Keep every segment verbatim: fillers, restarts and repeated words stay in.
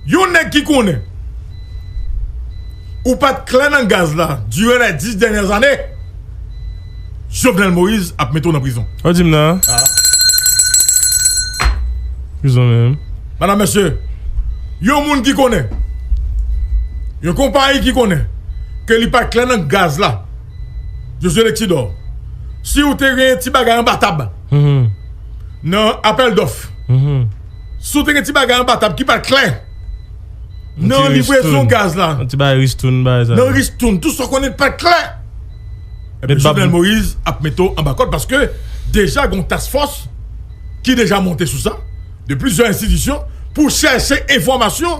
Yon nèg ki konnen ou pa t klè nan gaz la durant les dix dernières années, Jovenel Moïse ap mete w nan prizon. Ou di m nan? Ah. Prizon menm. Madam, mesye, yon moun ki konnen, yon konpayi ki konnen ke li pa t klè nan gaz la, Josué Lexidor, si ou te gen ti bagay anba tab, mhm, nan apèl dòf, mhm, si ou te gen ti bagay anba tab ki pa t klè, nan livrezon gaz la, yon ti bagay ristoun, bagay sa, nan ristoun, tout sa w konnen pa t klè, ebyen, Jovenel Moïse ap mete w anba kòd paske deja gen yon task force ki deja monte sou sa, de plizyè enstitisyon, pou chèche enfòmasyon,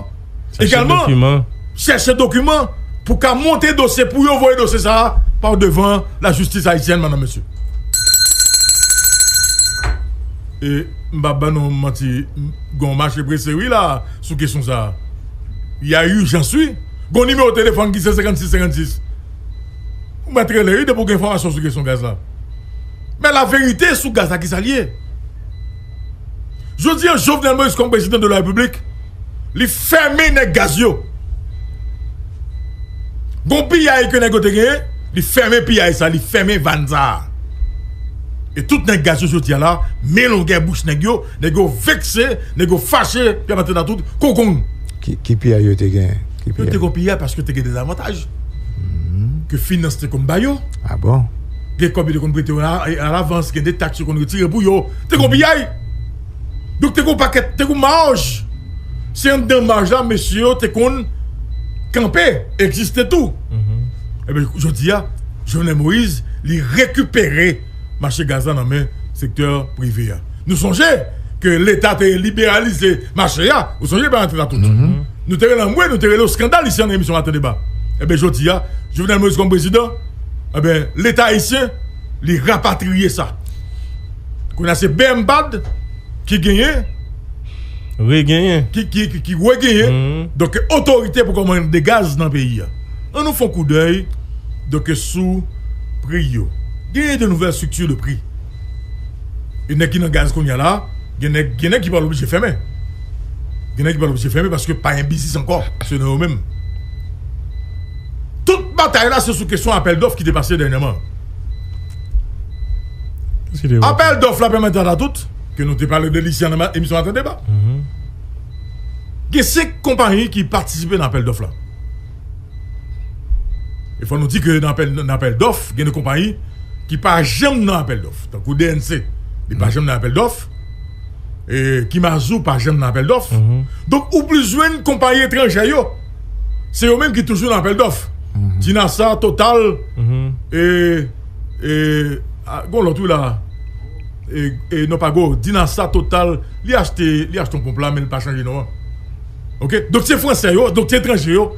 egalman, chèche dokiman pou ka monte dosye, pou yo voye dosye sa a pa devan lajistis ayisyèn, madam, mesye. E m p ap ban nou manti, m, gen yon mache prese, wi, la, sou kesyon sa a. Y a ijans, wi. Gen yon nimewo telefòn ki se senkannsis senkannsis. Ou mèt rele, wi, depi w gen enfòmasyon sou kesyon gaz la. Men laverite sou gaz la, ki sa l ye? Jodi a, Jovenel Moïse, kòm prezidan de la Repiblik, li fèmen nèg gaz yo. Gon piyay ke nèg yo te genyen, li fèmen piyay sa, li fèmen vàn sa. E tout nèg gaz yo jodi a la, men longè bouch nèg yo, nèg yo vekse, nèg yo fache, y ap antre nan tout kongong. Ki, ki piyay yo te genyen? Ki piyay? Yo te gon piyay paske te gen dezavantaj. Mhm. Ke finans te konn ba yo. Ah bon? Gen kòb yo te konn prete yo a, a lavans, gen de taks yo konn retire pou yo. Te gon piyay. Donk, te gon pakèt, te gon maj. Se anndan maj la, mesye yo te konn kanpe, egziste tou. Mhm. Ebyen, jodi a, Jovenel Moïse, li rekipere mache gaz la nan men sektè prive a. Nou sonje ke Leta te liberalize mache a. Ou sonje, pa antre nan tout. Mhm. Nou te rele anmwe, nou te rele yon eskandal isi nan emisyon Maten Deba. Ebyen, jodi a, Jovenel Moïse kòm prezidan, ebyen, Leta ayisyen, li rapatriye sa. Kounye a se B M bad ki genyen, regenyen, ki, ki, ki, ki regenyen, mhm, donk, otorite pou kòmande gaz nan peyi a. An nou fè yon koudèy, donk, sou pri yo. Genyen de nouvelles structures de prix. E nèg ki nan gaz kounye a la, gen nèg, gen nèg ki pral oblije fèmen. Gen nèg ki pral oblije fèmen paske pa gen biznis ankò, selon yo menm. Tout batay la, se sou kesyon apèl dòf ki te pase dènyèman. Apèl dòf la pèmèt a tout, ke nou te pale de li isi nan ma-, emisyon Maten Deba. Mhm. Gen senk konpayi ki patisipe nan apèl dòf la. E fò nou di ke nan apèl, nan apèl dòf, gen de konpayi ki pa janm nan apèl dòf. Tankou D N C, li pa janm nan apèl dòf. E Kimazou pa janm nan apèl dòf. Mhm. Donk, ou plis jwenn konpayi etranjè yo. Se yo menm ki toujou nan apèl dòf. Mhm. Dinasa, Total, mhm, e, e, a, gon lòt, wi, la. E, e, non, pa gwo, Dinasa, Total, li achte, li achte yon ponp la, men li pa chanje non an. Oke? Donk, se fransè yo, donk, se etranje yo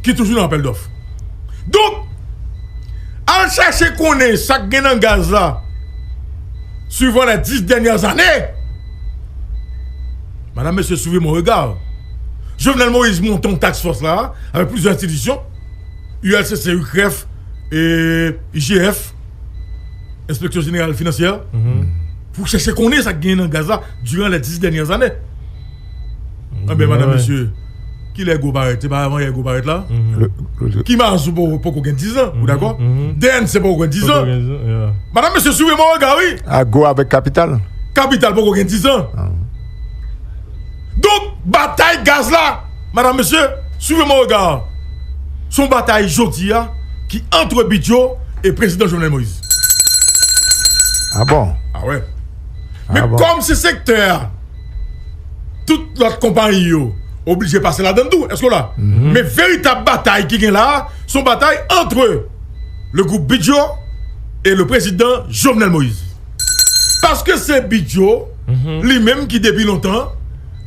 ki toujou nan apèl dòf. Donk, al chache konnen sa k gen nan gaz la, suivant les dix dernières années. Madam, mesye, suivez mon regard. Jovenel Moïse monte yon task force la, avèk plizyè enstitisyon, U L C C, U C R E F, e I G F, Inspection Générale Financière, mhm, pou chèche konnen sa k genyen nan gaz la durant les dix dernières années. Anben, madam, mesye, kilè Gwo parèt? Se pa avan yè Gwo parèt la? Mhm. Kimazou po-, poko gen diz an, ou dakò? Mhm. D N C poko gen diz an. Poko gen diz an, yeah. Madam, mesye, suivez mon regard, wi. A Gwo avèk Kapital? Kapital poko gen diz an. Ah. Donk, batay gaz la, madam, mesye, suivez mon regard. Se yon batay jodi a ki ant Bidjo e prezidan Jovenel Moïse. Ah bon? Ah wè. Men kòm se sektè a, tout lòt konpayi yo oblije pase ladann tou. Èske w la? Mhm. Men veritab batay ki gen la a, se yon batay ant le groupe Bidjo e le prezidan Jovenel Moïse. Paske se Bidjo, mhm, li menm ki depi lontan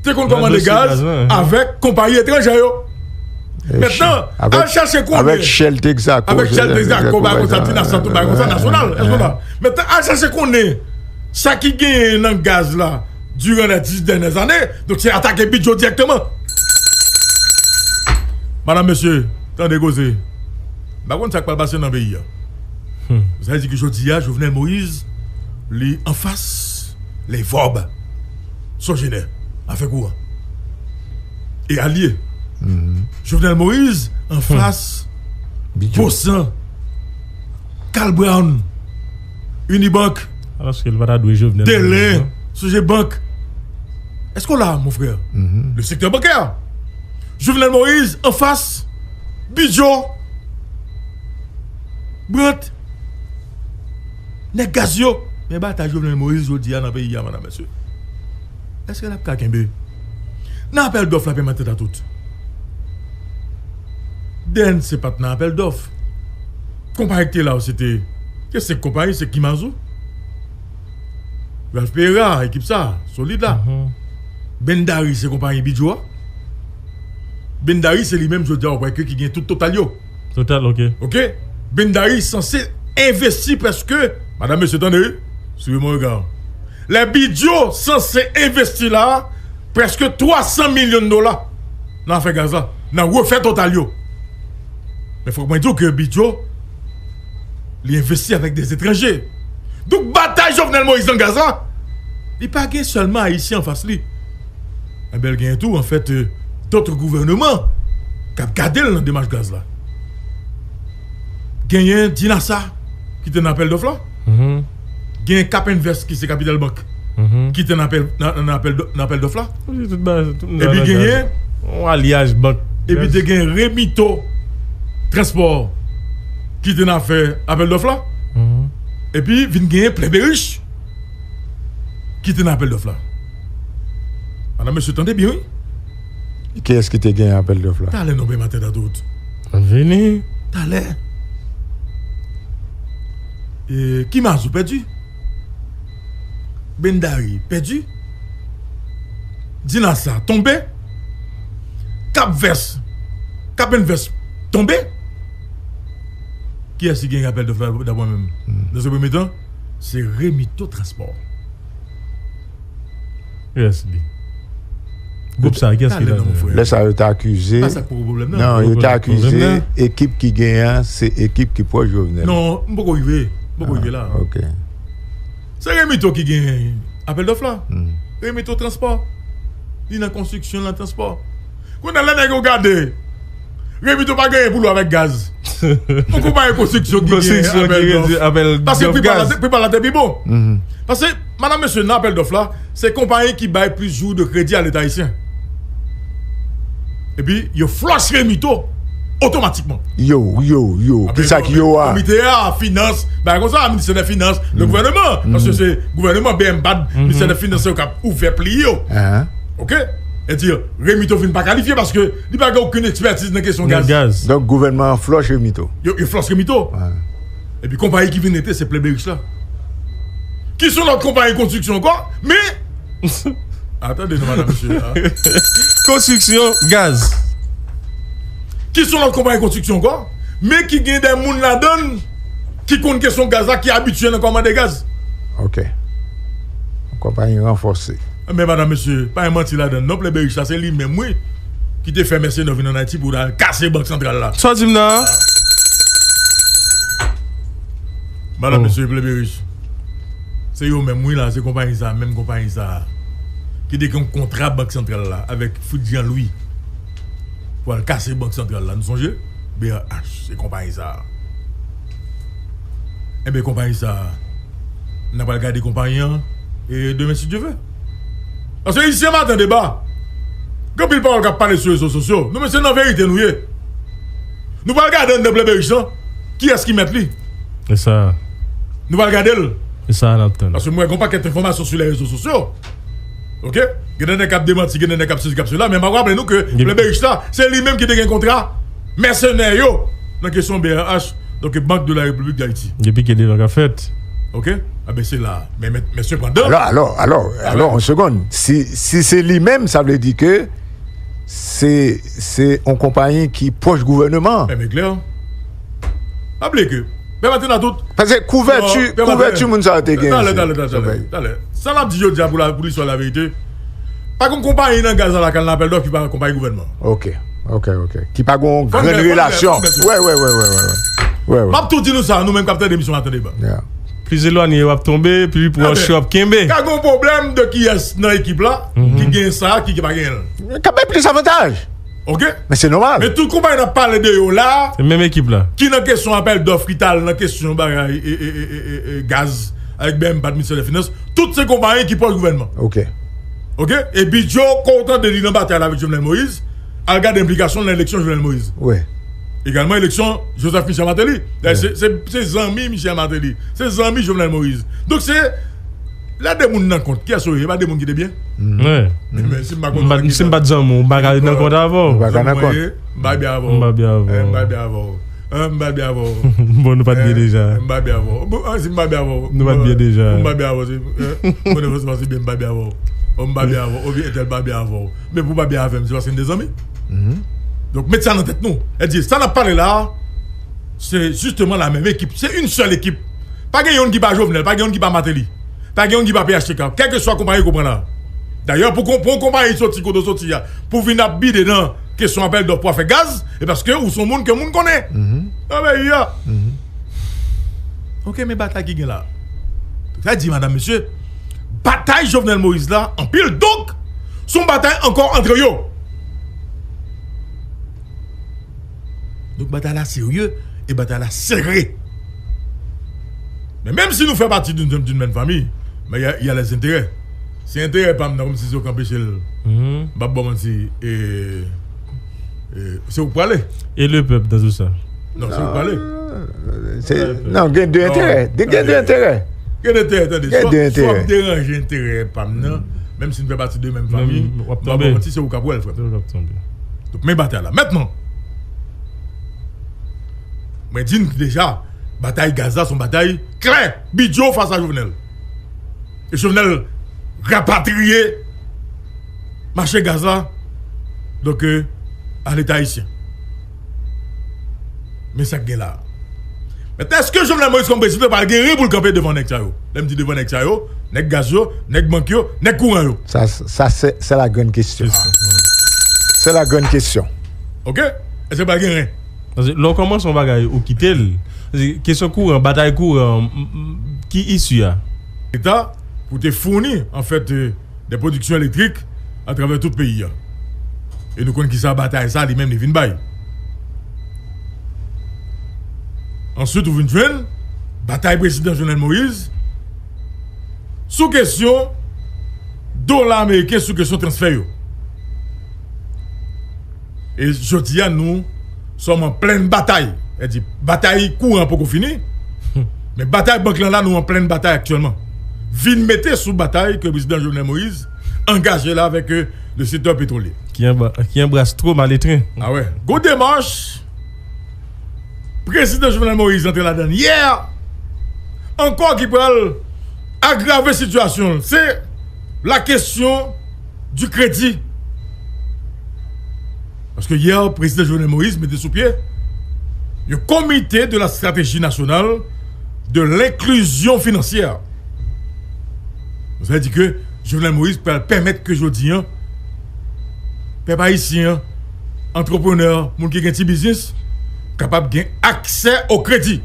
te konn kòmande gaz, gaz, wi, avèk konpayi etranjè yo. Mentnan, al chache konnen. Avèk Shell Texaco, avèk Shell Texaco, bagay konsa, Dinasa, tout bagay konsa, Nasyonal, èske w la? Mentnan, al chache konnen sa ki genyen nan gaz la durant les dix dernières années. Donk, se atake Bidjo dirèkteman. Madam, mesye, tande koze. M pa konn sa k pral pase nan peyi a. Hmm. Sa vle di ke jodi a, Jovenel Moïse, li anfas les Vorbe. Sogener, afè kouran. E alye. Jovenel Moïse anfas Bosan, Carl Brown, Unibank, Alòske l pa ta dwe Jovenel Moïse, Delen, non? Sogebank. Èske w la, mon frè? Le sektè bankè. Jovenel Moïse anfas Bidjo, Brandt, nèg gaz yo. Men batay Jovenel Moïse jodi a nan peyi a, madam, mesye. Èske l ap ka kenbe? Nan apèl dòf la, pèmèt tèt a tout. Dèn se pa t nan apèl dòf. Konpayi ki te la yo, se te, te senk konpayi, se Kimazou, Ralph Pereira, ekip sa, solid la. Bendari se konpayi Bidjo a. Bendari se li menm jodi a, w wè ke ki gen tout Total yo. Total, ok. Ok? Bendari sanse envesti prèske, madam, mesye, tande, wi. Suivez mon regard. Lè Bidjo sanse envesti la, prèske twa san milyon dola nan afè gaz la, nan refè Total yo. Men fòk mwen di w ke Bidjo, li envesti avèk de etranje. Donk, batay Jovenel Moïse nan gaz la, li pa gen sèlman Ayisyen anfas li. Enben, l genyen tou, anfèt, euh, dòt gouvènman k ap gade l nan demach gaz la. Genyen Dinasa, ki te nan apèl dòf la. Genyen Cap Invest, ki se Capital Bank, ki te nan apèl, nan, nan apèl dò-, nan apèl dòf la. Epi genyen, yon alyaj bank. Epi te gen Remito Transport, ki te nan afè apèl dòf la. Epi vin genyen Plebe Rich, ki te nan apèl dòf la. Madam, mesye, tande byen, wi. Kiyès ki te gen apèl dòf la? Talè, non, pèmèt tèt a tout. Vini. Talè. E, Kimazou pèdi. Bendari pèdi. Dinasa tonbe. Cap Vest, Cap Invest tonbe. Kiyès ki gen apèl dòf la, daprè mwen menm? Nan se premye tan, se Remito Transport. Kiyès li? Gwoup sa, kiyès ki la? Lè sa yo te akize. Non, yo te akize ekip ki genyen an, se ekip ki pwòch Jovenel. Non, m poko rive. M poko rive la. Se Remito ki gen apèl dòf la. Remito Transpò. Li nan konstriksyon, nan transpò. Kounye a, lè nèg yo gade, Remito pa genyen pou l wè avèk gaz. Yon konpayi konstriksyon ki gen apèl dòf. Paske pri pa la te, pri pa la te pi bon. Paske, madanm, mesye, nan apèl dòf la, se konpayi ki bay plis jou de kredi a Leta ayisyen. Epi, yo flòch Remito otomatikman. Yo, yo, yo. Kisa ki yo a? Komite a, finans, bagay konsa, ministè de finans, le gouvènman. Paske se gouvènman, B M bad, ministè de finans, se yo k ap ouvè pli yo. Oke? Sètadi, Remito vin pa kalifye paske li pa gen okenn ekspètiz nan kesyon gaz. Donk, gouvènman an flòch Remito. Yo, yo flòch Remito. Epi konpayi ki vin rete, se Plebe Rich la. Ki se yon lòt konpayi konstriksyon ankò, men. Tande non, madanm, mesye. Konstriksyon, gaz. Ki se yon lòt konpayi konstriksyon ankò, men ki gen de moun ladan l ki konn kesyon gaz la, ki abitye nan kòmande gaz. Oke. Konpayi ranfòse. Men, madanm, mesye, pa gen manti ladan l non, Plebe Rich la, se li menm, wi, ki te fè mèsenè vin ann Ayiti pou l al kase Bank Santral la. Sa w di m nan? Madanm, mesye, Plebe Rich. Se yo menm, wi, la, se konpayi sa, menm konpayi sa, ki te gen yon kontra Bank Santral la avèk Fritz Jean Louis pou al kase Bank Santral la. Nou sonje? B R H, se konpayi sa. Enben, konpayi sa, n a pral gade konpayi an, e demen, si Dye ve. Paske isi an maten deba, gen anpil pawòl k ap pale sou rezo sosyo. Nou, mesye, nan verite nou ye. Nou pral gade anndan Plebe Rich lan, kiyès ki mèt li. E sa. Nou pral gade l. E sa n ap tann. Paske m wè gen yon pakèt enfòmasyon sou lè rezo sosyo. Oke? Gen de nèg k ap demanti, gen de nèg k ap sezi, k ap sela, men m ap raple nou ke Plebe Rich la, se li menm ki te gen kontra mèsenè yo nan kesyon B R H, donk Banque de la République d'Haïti. Depi ke devan k ap fèt. Oke? Enben, se la. Men, men, men sepandan. Alò, alò, alò, alò, yon segonn. Si, si se li menm, sa vle di ke se, se yon konpayi ki pwòch gouvènman an. Enben, klè. Pa bliye ke, pèmèt nou tout. Paske kouvèti, kouvèti moun sa yo te genyen. Talè, talè, talè, talè. Sa n ap di jodi a pou la, pou listwa laverite, pa gen yon konpayi nan gaz la k al nan apèl dòf ki pa konpayi gouvènman. Oke, oke, oke. Ki pa gen yon grenn relasyon. Wè, wè, wè, wè, wè. Wè, wè. M ap tou di nou sa, nou menm k ap tande emisyon Maten Deba. Plis elwanye w ap tonbe, pli pwòch yo ap kenbe. Ka gen yon pwoblèm de kiyès nan ekip la ki gen sa, ki, ki pa genyen l. Ka bay plis avantaj. Ok? Men se nòmal. Men tout konpayi n ap pale de yo la, se menm ekip la ki nan kesyon apèl dòf, ki t al nan kesyon bagay e, e, e, e, e, e gaz avèk B M P ak Ministè dè Finans, tout se konpayi ki pwòch gouvènman. Ok. Ok? E Bidjo, kon w tande li nan batay la avèk Jovenel Moïse, al gade enplikasyon l nan eleksyon Jovenel Moïse. Wi. Egalman eleksyon Joseph Michel Martelly. Dayè, se, se, se zanmi Michel Martelly. Se zanmi Jovenel Moïse. Donk se, lè de moun nan kont, kiyès yo ye? E pa de moun ki te byen? Wi. Men, men si m pa konn sa ki si m pa t zanmi w, m pa ka nan kont avè w. Ou pa ka nan kont. M pa byen avè w. M pa byen avè w. Eh, m pa byen avè w. Eh, m pa byen avè w. Bon, nou pa t byen deja. Eh, m pa byen avè w. Bon, ah, si m pa byen avè w. Nou pa t byen deja. M pa byen avè w. Eh, bon, non, franchman, se byen, m pa byen avè w. Oh, m pa byen avè w. Oubyen entèl pa byen avè w. Men pou w pa byen avè m, se paske n te zanmi. Donk, met sa nan tèt nou. E di, sa n ap pale la, se jisteman la menm ekip. Se yon sèl ekip. Pa gen youn ki pa Jovenel, pa gen youn ki pa Martelly. Pa gen youn ki pa P H T K. Kèlkeswa konpayi ke w pran la. Dayè, pou, pou yon konpayi soti kote w soti a, pou vin ap bide nan kesyon apèl dòf pou afè gaz, e paske ou se yon moun ke moun konnen. Nan peyi a. Ok, men batay ki gen la. Sa di, madanm, mesye, batay Jovenel Moïse la, anpil, donk, se yon batay ankò antre yo. Donk, batay la serye e batay la sere. Men menm si nou fè pati d'une, d'une même famille, men y a, y a les intérêts. Se enterè pa m nan, kòmsi se yo k anpeche l. M p ap ba w manti. E, e, se ou k prale. E le pèp dans tout sa? Non, se ou k prale. Se, non, gen de enterè. Gen de enterè. Gen de enterè, tande. Gen de enterè. Swa, swa w ap deranje enterè pa m nan, menm si n fè pati de menm fanmi, m p ap ba w manti, se ou k ap wè l, frè m. Se ou k ap tonbe. Donk, men batay la. Mentnan, mwen di n deja, batay gaz la se yon batay klè. Bidjo fas a Jovenel. E Jovenel rapatriye mache gaz la, donk, euh, a Leta ayisyen. Men sa k gen la a. Mentnan, èske Jovenel Moïse kòm prezidan pral gen ren pou l kanpe devan nèg sa yo? Lè m di devan nèg sa yo, nèg gaz yo, nèg bank yo, nèg kouran yo. Sa, sa, c'est, c'est la grande question. C'est la grande question. Ok? Èske pral gen ren? Paske lè w kòmanse yon bagay, ou kite l. Paske kesyon kouran, batay kouran, m, m, ki isi a? Leta pou te founi, anfèt, euh, de pwodiksyon elektrik atravè tout peyi a. E nou konn kisa batay sa li menm li vin bay. Answit, ou vin jwenn batay prezidan Jovenel Moïse sou kesyon dola ameriken, sou kesyon transfè yo. E jodi a, nou sòm an plen batay. Sètadi, batay kouran poko fini, men batay bank lan la, nou an plen batay aktyèlman. Vin mete sou batay ke prezidan Jovenel Moïse angaje la avèk, euh, le sektè petwolye. Ki anba-, ki anbras twò maletren. A wè. Gwo demach prezidan Jovenel Moïse antre ladan l yè ankò ki pral agrave sitiyasyon l. Se la kesyon di kredi. Paske yè, prezidan Jovenel Moïse mete sou pye yon komite de la stratégie nationale de l'inclusion financière. Sa vle di ke Jovenel Moïse pral pèmèt ke jodi a, pèp ayisyen an, antreprenè, moun ki gen ti biznis, kapab gen aksè o kredi.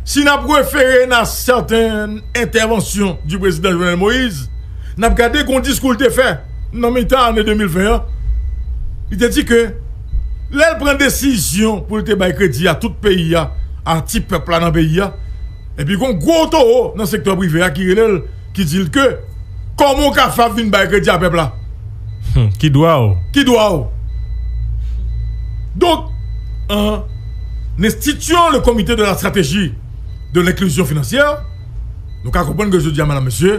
Si n ap refere n a sèten entèvansyon di prezidan Jovenel Moïse, n ap gade gon diskou l te fè nan mitan ane de mil ven an. Li te di ke lè l pran desizyon pou l te bay kredi a tout peyi a, a ti pèp la nan peyi a, epi gon gwo towo nan sektè prive a ki rele l, ki di l ke, kòman w ka fè ap vin bay kredi a pèp la? Hmm, ki dwa w? Ki dwa w? Donk, en instituant le comité de la stratégie de l'inclusion financière, nou ka konprann ke jodi a, madanm, mesye,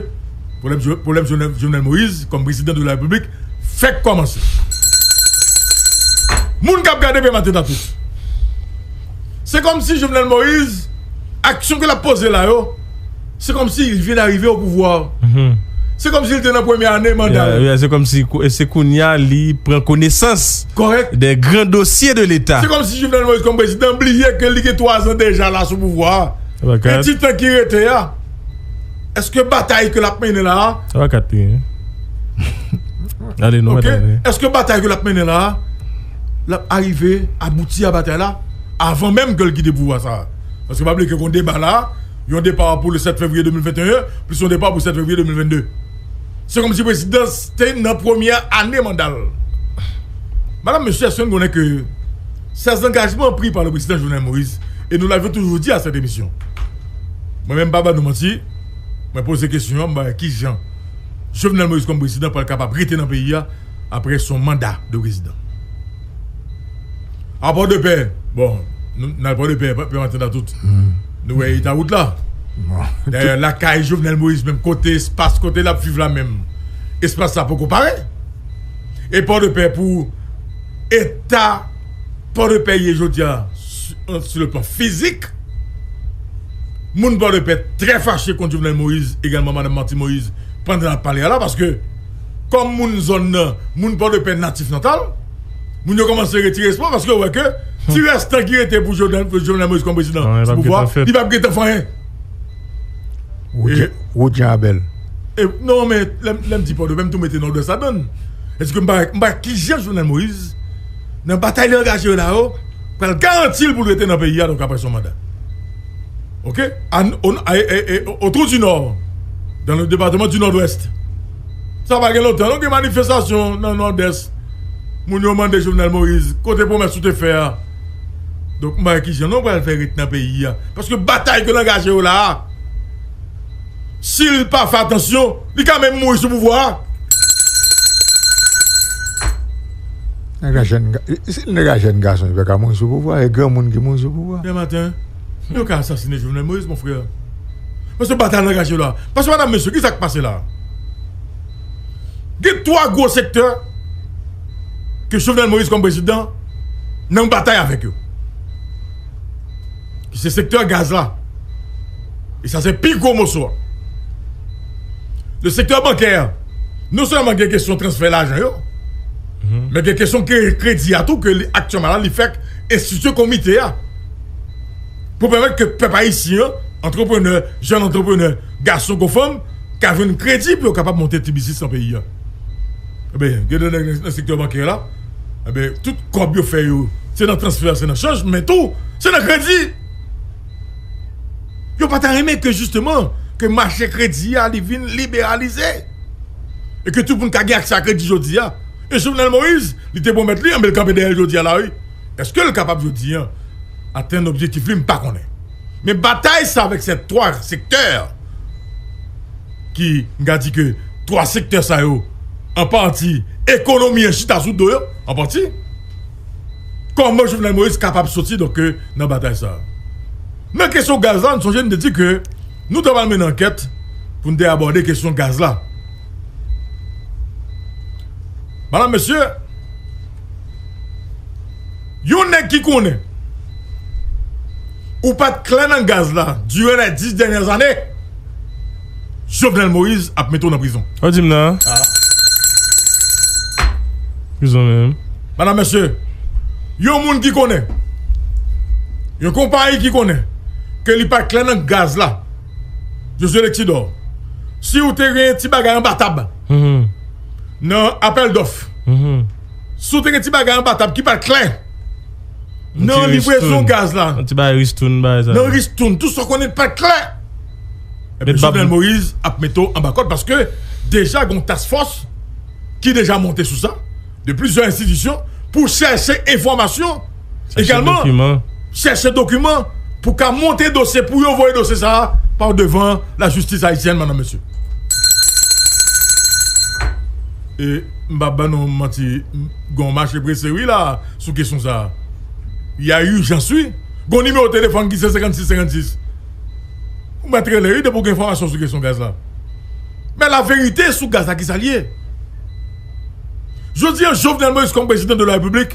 pwoblèm Jo-, pwoblèm Jovenel, Jovenel Moïse kòm prezidan de la Repiblik fèk kòmanse. Moun k ap gade Pè Maten Tatous, se kòmsi Jovenel Moïse, aksyon ke l ap poze la yo, se kòmsi il vient d'arriver au pouvoir. Se kòmsi li te nan premyè ane manda l. Yeah, yeah, se kòmsi kou-, se kounye a li pran konesans de gran dosye de Leta. Se kòmsi Jovenel Moïse kòm prezidan bliye ke li gen twa zan deja la sou pouvwa a. E ti tan ki rete a, èske batay ke l ap mennen la a, èske batay ke l ap mennen la a, l ap arive abouti a batay la avan menm ke l kite pouvwa sa a? Paske pa bliye ke gon deba la, yon depa pou le sèt fevriye de mil venteyen, plis yon depa pou sèt fevriye de mil vennde. Se kòmsi prezidan te nan premyè ane manda l. Madam, mesye, èske nou konnen ke ces engagements pris par le président Jovenel Moïse, e nou l ap toujou di a cette émission. Mwen menm, m pa ba nou manti, mwen poze kesyon an, m ba ki jan Jovenel Moïse kòm prezidan pral kapab rete nan peyi a apre son manda de prezidan. A Pòdepè, bon, nou, n al Pòdepè, pè Maten nan tout. Nou wè eta wout la. Dayè, lakay Jovenel Moïse, menm kote espas, kote l ap viv la menm, espas la poko pare. E Pòdepè, pou eta Pòdepè ye jodi a, sur le plan fizik, moun Pòdepè trè fache kont Jovenel Moïse, egalman Madan Martine Moïse, pandan n ap pale a la, paske kòm moun zòn nan, moun Pòdepè natif natal, moun yo kòmanse retire espwa paske yo wè ke ti restan ki rete pou Jovenel, Jovenel Moïse kòm prezidan sou pouvwa, li p ap gentan fè anyen. Wout Jan Abèl. E, non, men lè m, lè m di Pòdepè, m tou mete Nòdwès ladann. Èske m pa, m pa ki jan Jovenel Moïse, nan batay li angaje yo la yo, pral garanti l pou l rete nan peyi a, donk apre son manda. Ok? A, o, a, e, e, o, o trou di Nò, dans le département du Nord-Ouest. Sa pa gen lontan, non, gen manifestasyon nan Nòdès. Moun yo mande Jovenel Moïse, kote pwomès ou te fè a? Donk, m pa wè ki jan non pral fè ret nan peyi a. Paske batay ke l angaje yo la a, si l pa fè atansyon, li ka menm mouri sou pouvwa a. Nèg la jèn ga-, si nèg la jèn gason, li pa ka mouri sou pouvwa, e granmoun ki mouri sou pouvwa. Demain matin, yo ka asasine Jovenel Moïse, mon frè. Paske batay l angaje yo la. Paske, madam, mesye, ki sa k pase la? Gen twa gwo sektè ke Jovenel Moïse kòm prezidan nan yon batay avèk yo. Ki se sektè gaz la. E sa se pi gwo moso a. Le sektè bankè, non sèlman gen kesyon transfè lajan yo, men gen kesyon ke kredi a tou ke li, aktyèlman la, li fèk enstitye komite a. Pou pèmèt ke pèp ayisyen an, antreprenè, jèn antreprenè, gason kon fanm, ka jwenn kredi pou yo kapab monte ti biznis nan peyi a. Ebyen, gen de nèg nan sektè bankè la, ebyen, tout kòb yo fè yo, se nan transfè, se nan chanj, men tou, se nan kredi. Yo pa ta renmen ke, jisteman, ke mache kredi a, li vin liberalize. E ke tout moun ka gen aksè a kredi jodi a. E Jovenel Moïse, li te pwomèt li, anben l kanpe dèyè l jodi a la, wi. Èske l kapab jodi a atenn objektif li? M pa konnen. Men batay sa avèk se twa sektè ki, m ka di ke twa sektè sa yo, an pati, ekonomi an chita sou do yo, an pati. Kòman Jovenel Moïse kapab soti, donk, nan batay sa a? Nan kesyon gaz la, nou sonje n te di ke nou ta pral mennen ankèt pou n te abòde kesyon gaz la. Madam, mesye, yon nèg ki konnen ou pa t klè nan gaz la diran lè dis dènyè ane, Jovenel Moïse ap mete w nan prizon. Ou di m nan? Prizon menm. Madam, mesye, yon moun ki konnen, yon konpayi ki konnen ke li pa t klè nan gaz la, Josué Lectidor, si ou te gen ti bagay anba tab nan apèl dòf, si ou te gen ti bagay anba tab ki pa t klè nan livrezon gaz la, nan ristoun, bagay sa, nan ristoun, tout sa w konnen pa t klè, ebyen, Jovenel Moïse ap mete w anba kòd paske deja gen yon task force ki deja monte sou sa, de plizyè enstitisyon, pou chèche enfòmasyon, egalman chèche dokiman pou ka monte dosye, pou yo voye dosye sa a pa devan lajistis ayisyèn, madam, mesye. E m p ap ba nou manti, m, gen yon mache prese, wi, la, sou kesyon sa a. Y a ijans, wi. Gen yon nimewo telefòn ki se senkannsis senkannsis. Ou mèt rele, wi, depi w gen enfòmasyon sou kesyon gaz la. Men laverite sou gaz la, ki sa l ye? Jodi a, Jovenel Moïse, kòm prezidan de la Repiblik,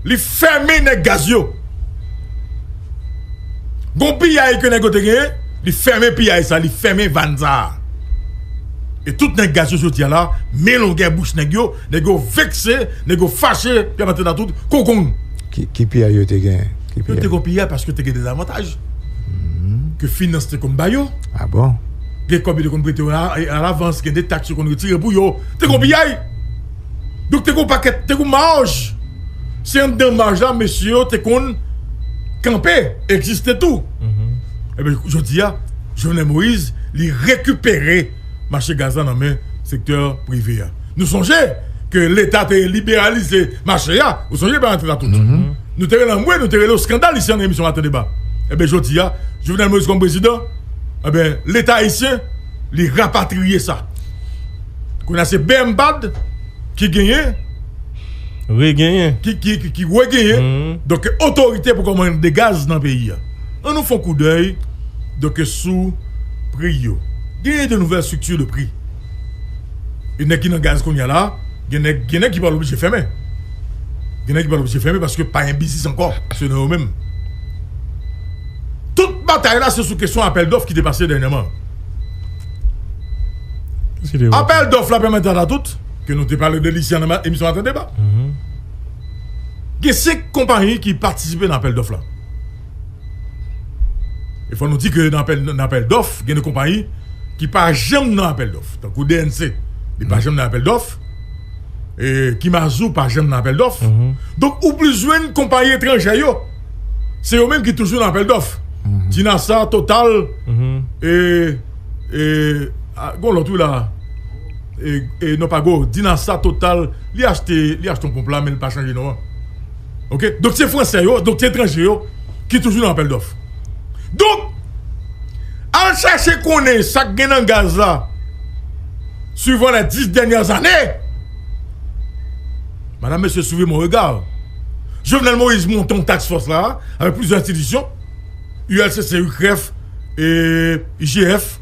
li fèmen nèg gaz yo. Gon piyay ke nèg yo te genyen, li fèmen piyay sa, li fèmen vann sa. E tout nèg gaz yo jodi a la, men longè bouch nèg yo, nèg yo vekse, nèg yo fache, y ap antre nan tout konkon. Ki, ki piyay yo te genyen? Ki piyay? Yo te gon piyay paske te gen dezavantaj ke finans te konn ba yo. Ah bon? Gen kòb yo te konn prete yo a, a lavans, gen de taks yo konn retire pou yo. Te gon piyay. Donk, te gon pakèt, te gon maj. Se anndan maj la, mesye yo te konn kanpe, egziste tou. Ebyen, jodi a, Jovenel Moïse, li rekipere mache gaz la nan men sektè prive a. Nou sonje, ke Leta te liberalize mache a, ou sonje, pa antre la tout. Nou te rele anmwe, nou te rele yo eskandal isi nan emisyon Maten Deba. Enben, jodi a, Jovenel Moïse kòm prezidan, enben, Leta ayisyen, li rapatriye sa. Kounye a se B M bad ki genyen, regenyen, ki, ki, ki, ki regenyen, donk, otorite pou kòmande gaz nan peyi a. Ann nou fè yon koudèy, donk, sou pri yo. Genyen de nouvelles structures de prix. E nèg ki nan gaz kounye a la, gen nèg, gen nèg ki pral oblije fèmen. Gen nèg ki pral oblije fèmen paske pa gen biznis ankò, selon yo menm. Tout batay la, se sou kesyon apèl dòf ki te pase dènyèman. Apèl dòf la pèmèt a tout, ke nou te pale de li isi nan emisyon Maten Deba. Gen senk konpayi ki patisipe nan apèl dòf la. E fò nou di ke nan apèl, nan apèl dòf, gen de konpayi ki pa janm nan apèl dòf. Tankou D N C, li pa janm nan apèl dòf. E Kimazou pa janm nan apèl dòf. Donk, ou plis jwenn konpayi etranjè yo. Se yo menm ki toujou nan apèl dòf. Dinasa, Total, e, e, a, gon lòt wi la. E, e, non, pa gon, Dinasa, Total, li achte, li achte yon ponp la, men li pa chanje non an. Oke? Donk, se fransè yo, donk, se etranje yo ki toujou nan apèl dòf. Donk, al chèche konnen sa k gen nan gaz la, suivant les dix dernières années. Madame, monsieur, suivez mon regard. Jovenel Moïse monte yon task force la, avec plusieurs institutions, U L C C, U C R E F, et I G F,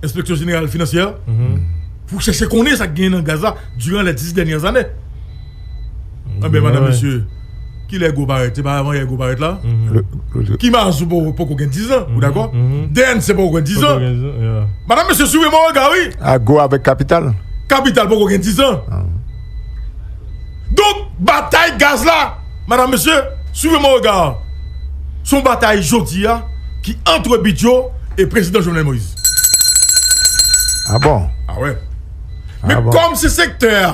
Inspection Générale Financière, pou chèche konnen sa k gen nan gaz la durant les dix dernières années. Anben, madanm, mesye, kilè Ego parèt? Se pa avan yè Ego parèt la? Kimazou poko, poko gen diz an, ou dakò? D N C poko gen diz an. Madanm, mesye, suivez mon regard, wi. Ego avèk Kapital. Kapital poko gen diz an. Donk, batay gaz la, madanm, mesye, suivez mon regard. Se yon batay jodi a ki ant Bidjo e prezidan Jovenel Moïse. Ah bon? Ah wè. Men kòm se sektè a,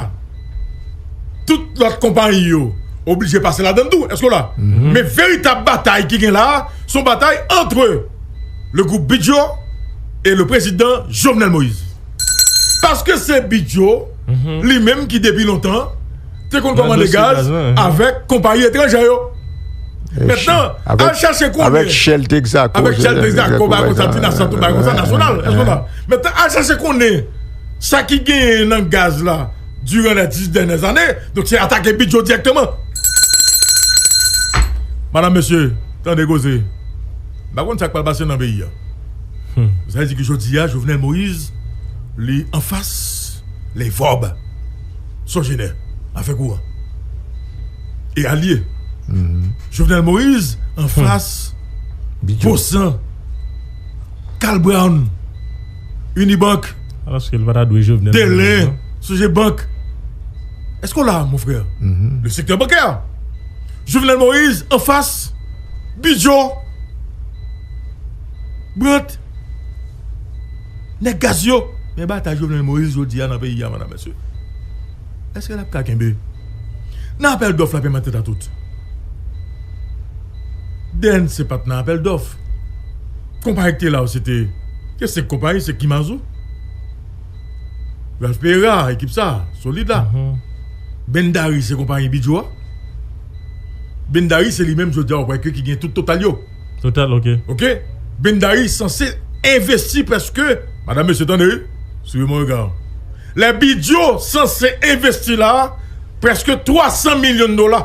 tout lòt konpayi yo oblije pase ladann tou. Èske w la? Men veritab batay ki gen la a, se yon batay ant le gwoup Bidjo e le prezidan Jovenel Moïse. Paske se Bidjo, li menm ki depi lontan, te konn kòmande gaz avèk konpayi etranjè yo. Mentnan, al chèche konnen. Avèk Shell Texaco. Avèk Shell Texaco, bagay konsa, Dinasa, tout bagay konsa, Nasyonal, èske w la? Mentnan, al chèche konnen sa ki genyen nan gaz la durant les dix dernières années, donk se atake Bidjo dirèkteman. Madanm, mesye, tande koze. M pa konn sa k pral pase nan peyi a. Sa vle di ke jodi a, Jovenel Moïse, li anfas les Vorbe, Sogener, afè kouran, e alye. Jovenel Moïse anfas Bosan, Carl Brown, Unibank, alòske l pa ta dwe Jovenel Moïse, Delen, Sogebank. Èske w la, mon frè? Le secteur bancaire. Jovenel Moïse anfas Bidjo, Brandt, nèg gaz yo. Men batay Jovenel Moïse jodi a nan peyi a, madanm, mesye. Èske l ap ka kenbe? Nan apèl dòf la, pèmèt tèt a tout. D N C pa t nan apèl dòf. Konpayi ki te la yo, se te, se senk konpayi, se Kimazou, Ralph Pereira, ekip sa, solid la. Bendari se konpayi Bidjo a. Bendari se li menm, jodi a, w kwè ke ki gen tout Total yo. Total, oke. Oke? Bendari sanse envesti prèske, madanm, mesye, tande, wi. Suivez mon regard. Lè Bidjo sanse envesti la, prèske twa san milyon dola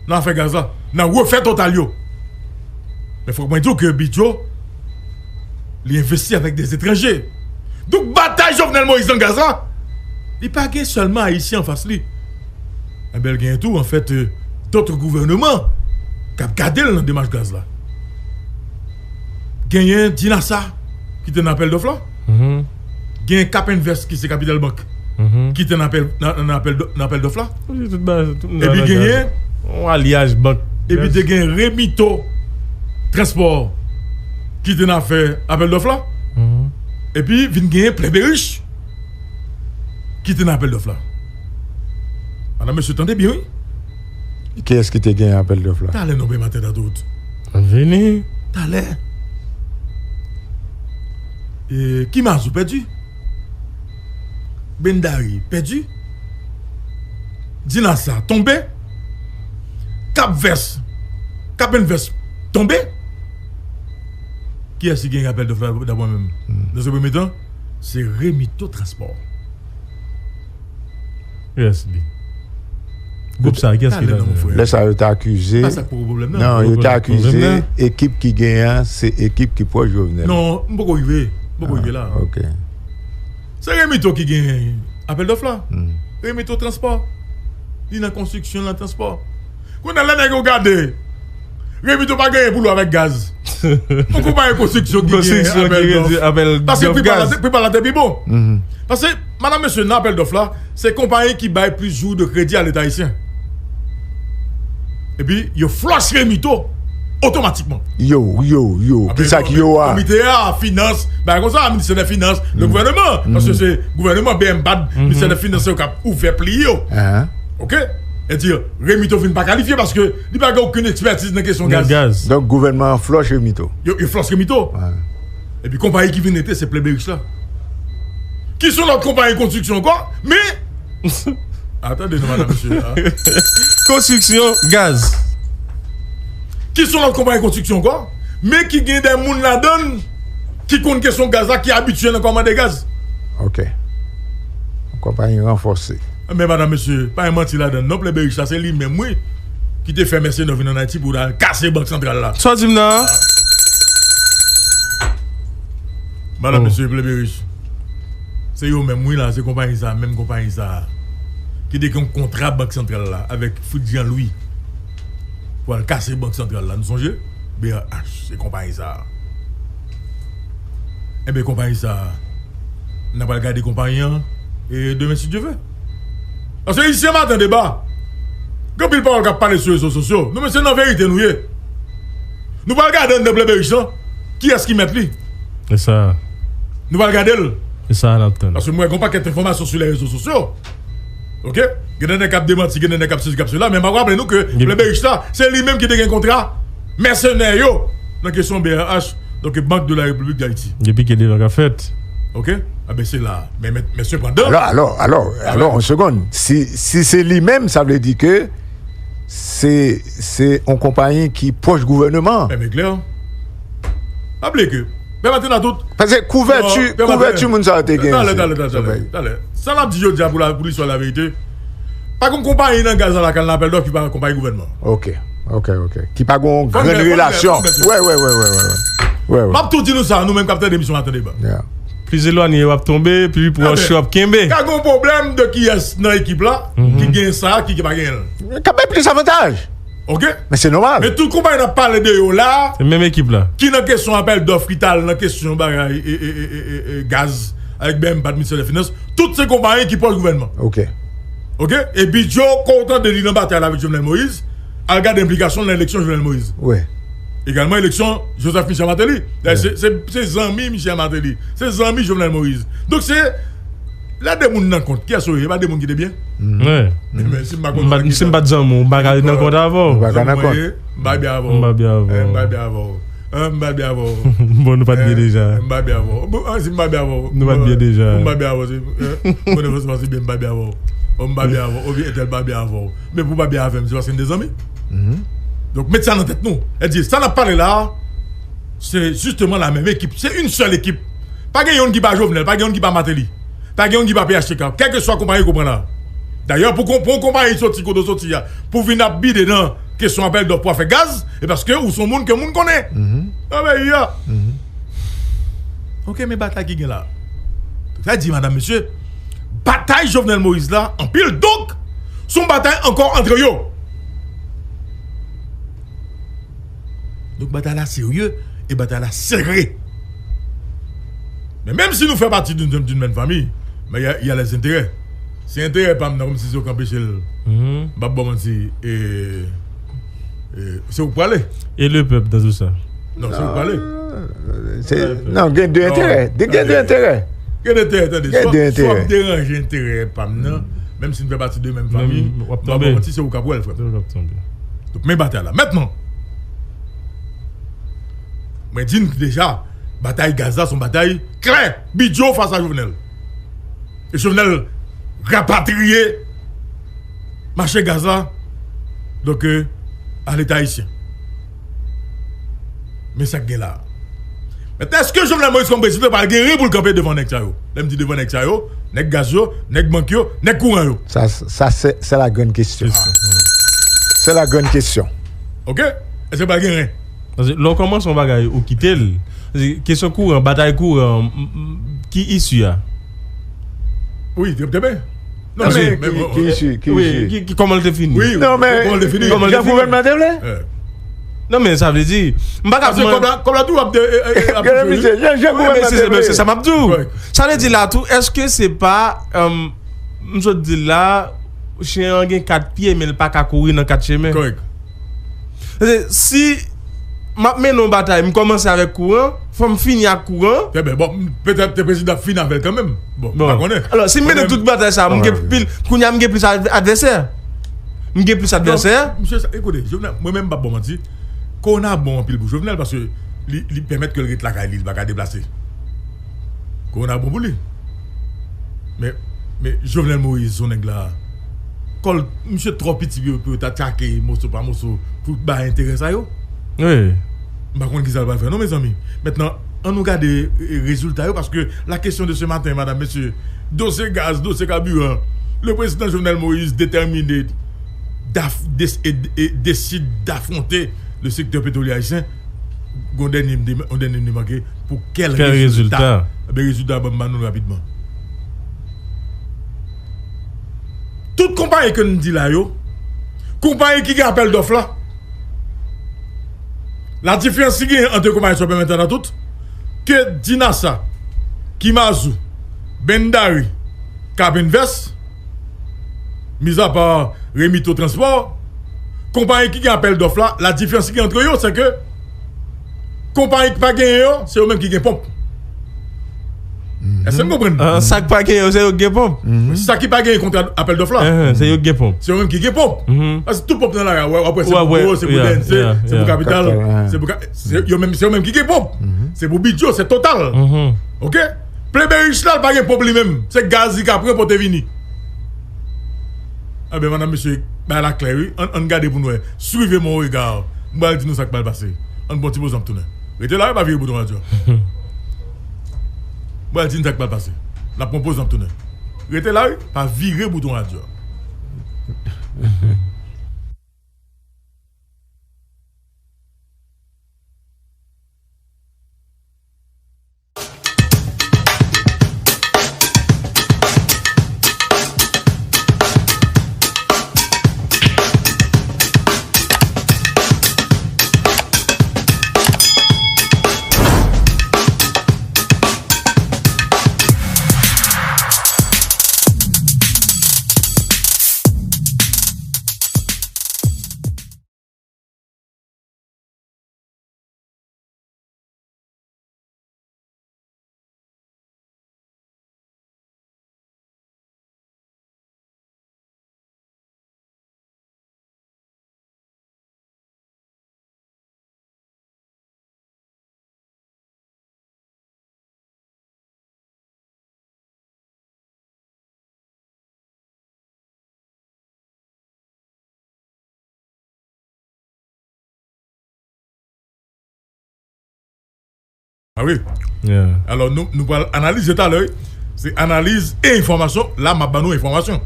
nan afè gaz la, nan refè Total yo. Men fòk mwen di w ke Bidjo, li envesti avèk de etranje. Donk, batay Jovenel Moïse nan gaz la, li pa gen sèlman Ayisyen anfas li. Enben, l genyen tou, anfèt, euh, dòt gouvèneman k ap gade l nan demach gaz la. Genyen Dinasa, ki te nan apèl dòf la. Genyen Cap Invest, ki se Capital Bank, ki te nan apèl, nan, nan apèl dò-, nan apèl dòf la. Epi genyen yon alyaj bank. Epi te gen Remito Transport, ki te nan afè apèl dòf la. Epi vin genyen Plenberich, ki te nan apèl dòf la. Madanm, mesye, tande byen, wi. Kiyès ki te genyen apèl dòf la? Talè, non, men maten nan tout. Vini. Talè. E, Kimazou pèdi. Bendari pèdi. Dinasa tonbe. Cap Vert, Cap and Vert tonbe. Kiyès ki gen apèl dòf la, daprè mwen menm? Nan se premye tan, se Remito Transport. Kiyès li? Gwoup sa, kiyès ki ladan? Lè sa yo te akize. Pa sa k poko pwoblèm nan. Non, yo te akize ekip ki genyen an, se ekip ki pwòch Jovenel. Non, m poko rive. M poko rive la. Ok. Se Remito ki gen apèl dòf la. Remito Transpò. Li nan konstriksyon, nan transpò. Kounye a, lè nèg yo gade, Remito pa genyen pou l wè avèk gaz. Yon konpayi konstriksyon ki gen apèl dòf. Paske pri pa la te pi bon. Paske, madanm, mesye, nan apèl dòf la, se konpayi ki bay plis jou de kredi a Leta ayisyen. Epi, yo flòch Remito otomatikman. Yo, yo, yo. Kisa ki yo a? Komite a, finans, bagay konsa, ministè de finans, le gouvènman. Paske se gouvènman, B M bad, ministè de finans, se yo k ap ouvè pli yo. Ok? Sètadi, Remito vin pa kalifye paske li pa gen okenn ekspètiz nan kesyon gaz. Donk, gouvènman an flòch Remito. Yo, yo flòch Remito. Epi konpayi ki vin rete, se Plenberiche la. Ki se yon lòt konpayi konstriksyon ankò, men Atande non, madanm, mesye. Konstriksyon, gaz. Ki se yon lòt konpayi konstriksyon ankò, men ki gen de moun ladan l ki konn kesyon gaz la, ki abitye nan kòmande gaz. Ok. Yon konpayi ranfòse. Men, madanm, mesye, pa gen manti ladan l non, Plenberiche la, se li menm, wi, ki te fè mèsenè vin ann Ayiti pou l al kase Bank Santral la. Sa w di m nan? Madanm, mesye, Plenberiche. Se yo menm, wi, la, se konpayi sa, menm konpayi sa, ki te gen yon kontra Bank Santral la avèk Fritz Jean Louis pou al kase Bank Santral la. Nou sonje? B R H, se konpayi sa. Enben, konpayi sa, n a pral gade konpayi an, e demen, si Dye vle. Paske isi a Maten Deba, gen anpil pawòl k ap pale sou rezo sosyo. Nou, mesye, nan verite nou ye. Nou pral gade anndan Plenberiche lan, kiyès ki mèt li. E sa. Nou pral gade l. E sa n ap tann. Paske m wè gen yon pakèt enfòmasyon sou lè rezo sosyo. Ok? Gen de nèg k ap demanti, gen de nèg k ap sezi, k ap sela, men m ap raple nou ke Plenberiche la, se li menm ki te gen kontra mèsenè yo nan kesyon B R H, donk Banque de la République d'Haïti. Depi ke devan k ap fèt. Ok? Enben, se la. Men, men, men sepandan. Alò, alò, alò, alò, yon segonn. Si, si se li menm, sa vle di ke se, se yon konpayi ki pwòch gouvènman an. Enben, klè. Pa bliye ke Pè Maten a tout. Paske kouvèti, kouvèti moun sa yo te genyen. Talè, talè, talè, talè. Sa n ap di jodi a pou la, pou listwa laverite. Pa gen konpayi nan gaz la k al nan apèl dòf ki pa konpayi gouvènman. Ok, ok, ok. Ki pa gen yon grenn relasyon. Wè, wè, wè, wè, wè. M ap tou di nou sa, nou menm k ap tande emisyon Maten Deba. Plis elwanye yo ap tonbe, pi pwòch yo ap kenbe. Ka gen yon pwoblèm de kiyès nan ekip la ki gen sa, ki, ki pa genyen l. Ka bay plis avantaj. Ok? Men se nòmal. Men tout konpayi n ap pale de yo la, se menm ekip la ki nan kesyon apèl dòf, ki t al nan kesyon bagay, e, e, e, e, e, e, gaz, avèk B M bad, ministè de finans, tout se konpayi ki pwòch gouvènman. Ok. Ok? E Bidjo, kon w tande li nan batay la avèk Jovenel Moïse, al gade enplikasyon l nan eleksyon Jovenel Moïse. Wi. Egalman eleksyon Joseph Michel Martelly. Dayè, se, se, se zanmi Michel Martelly. Se zanmi Jovenel Moïse. Donk se, lè de moun nan kont, kiyès yo ye? E pa de moun ki te byen? Wi. Men, men si m pa konn, si m pa t zanmi w, m pa ka nan kont avè w. M pa ka nan kont. M pa byen avè w. M pa byen avè w. M pa byen avè w. M pa byen avè w. Bon, nou pa t byen deja. M pa byen avè w. Bon, si m pa byen avè w. Nou pa t byen deja. M pa byen avè w. Bon, franchman, se byen, m pa byen avè w. M pa byen avè w. Oubyen entèl pa byen avè w. Men pou pa byen avè m, se paske n te zanmi. Donk, met sa nan tèt nou. Sètadi, sa n ap pale la a, se jisteman la menm ekip. Se yon sèl ekip. Pa gen youn ki pa Jovenel, pa gen youn ki pa Martelly. Pa gen youn ki pa P H T K. Kèlkeswa konpayi ke w pran la. Dayè, pou, pou yon konpayi soti kote w soti a, pou vin ap bide nan kesyon apèl dòf pou afè gaz, e paske ou se yon moun ke moun konnen. Nan peyi a. Ok, men batay ki gen la. Sa di, madanm, mesye, batay Jovenel Moïse la, anpil, donk, se yon batay ankò antre yo. Donk, batay la serye e batay la sere. Men menm si nou fè pati d'une, d'une même famille, men y a, y a les intérêts. Se enterè pa m nan, kòmsi se yo k anpeche l. M p ap ba w manti, e, e, se ou k prale. E le pèp dans tout sa? Non, se ou k prale. Non, gen de enterè. Gen de enterè. Gen de enterè, tande. Gen de enterè. Swa w ap deranje enterè pa m nan, menm si n fè pati de menm fanmi, m p ap ba w manti, se ou k ap wè l, frè m. Se ou k ap tonbe. Donk, men batay la. Mentnan, mwen di n deja, batay gaz la se yon batay klè. Bidjo fas a Jovenel. E Jovenel rapatriye mache gaz la, donk, euh, a Leta ayisyen. Men sa k gen la a. Mentnan, èske Jovenel Moïse kòm prezidan pral gen ren pou l kanpe devan nèg sa yo? Lè m di devan nèg sa yo, nèg gaz yo, nèg bank yo, nèg kouran yo. Sa, sa, c'est, c'est la grande question. C'est la grande question. Ok? Èske pral gen ren? Paske lè w kòmanse yon bagay, ou kite l. Paske kesyon kouran, batay kouran, m, m, ki isi a? Wi, trè, trè byen. Non, men, men, ki, men, ki isi, ki wi, isi? Ki, ki, kòman l te fini? Wi, non, men, kòman l te fini? Kòman l te jan fini? Gouvènman te vle? Eh. Non, men sa vle di, m pa ka... Paske kòb la, kòb la tou ap de, e, e, ap... Gade misye, jan, jan gouvènman te vle. Se sa m ap di w. Sa vle di la tou, èske se pa, um, m sot di l la, chen an gen kat pye, men l pa ka kouri nan kat chemen. Kòrèk. Paske si m ap mennen yon batay, m kòmanse avèk kouran, fò m fini ak kouran. Trè byen, bon, petèt te prezidan ap fini avè l kanmenm. Bon, m pa konnen. Alò, si m mennen tout batay sa, m gen pil, kounye a m gen plis ad-, advèsè. M gen plis advèsè. Non, misye, sa, ekoute, Jovenel, mwen menm m p ap ba w manti. Kowona bon anpil pou Jovenel paske li, li pèmèt ke l ret lakay li, li pa ka deplase. Kowona bon pou li. Men, men Jovenel Moïse, son nèg la, kò l, misye twò piti pou yo, pou yo ta tchake moso pa moso pou bay enterè sa yo. Wi. M pa konn kisa l pral fè non, mezanmi. Mentnan, ann nou gade, e, rezilta yo, paske la question de ce matin, madame, messieurs, dosye gaz, dosye kabiran, le président Jovenel Moïse déterminé d'af-, des-, et, et décide d'affronter le secteur pétrolier haïtien. Gon dènye m de-, yon dènye m de manke, pou kèl rezilta? Kèl rezilta? Ebyen, rezilta, ban m ba nou l rapidman. Tout konpayi ke n di la yo, konpayi ki gen apèl dòf la, la difirans ki genyen ant konpayi sa yo, pèmèt tande tout, ke Dinasa, Kimazou, Bendari, Cap Invest, mizapa Remito Transport, konpayi ki gen apèl dòf la, la difirans ki gen ant yo, se ke konpayi ki pa genyen yo, se yo menm ki gen ponp. Èske n konprann? Ah, sa k pa genyen yo, se yo k gen ponp. Sa ki pa genyen kontra apèl dòf la, se yo k gen ponp. Se yo menm ki gen ponp. Paske tout ponp nan lari a, w ap wè se pou Boro, se pou D N C, se pou Kapital, se pou Ka-, se yo menm, se yo menm ki gen ponp. Se pou Bidyo, se Total. Ok? Plebe rich la, l pa gen ponp li menm. Se gaz li ka pran pote vini. Ebyen, madanm, mesye, bagay la klè, wi. Ann, ann gade pou n wè. Suivez mon regard. M pral di nou sa k pral pase. Ann pran ti poz, n ap tounen. Rete la, wi, pa vire bouton radyo a. M pral di nou sa k pral pase. N ap pran poz, n ap tounen. Rete la, wi, pa vire bouton radyo a. Ah wi. Alò, nou, nou pral analize talè, wi. Se analiz e enfòmasyon. La, m ap ban nou enfòmasyon.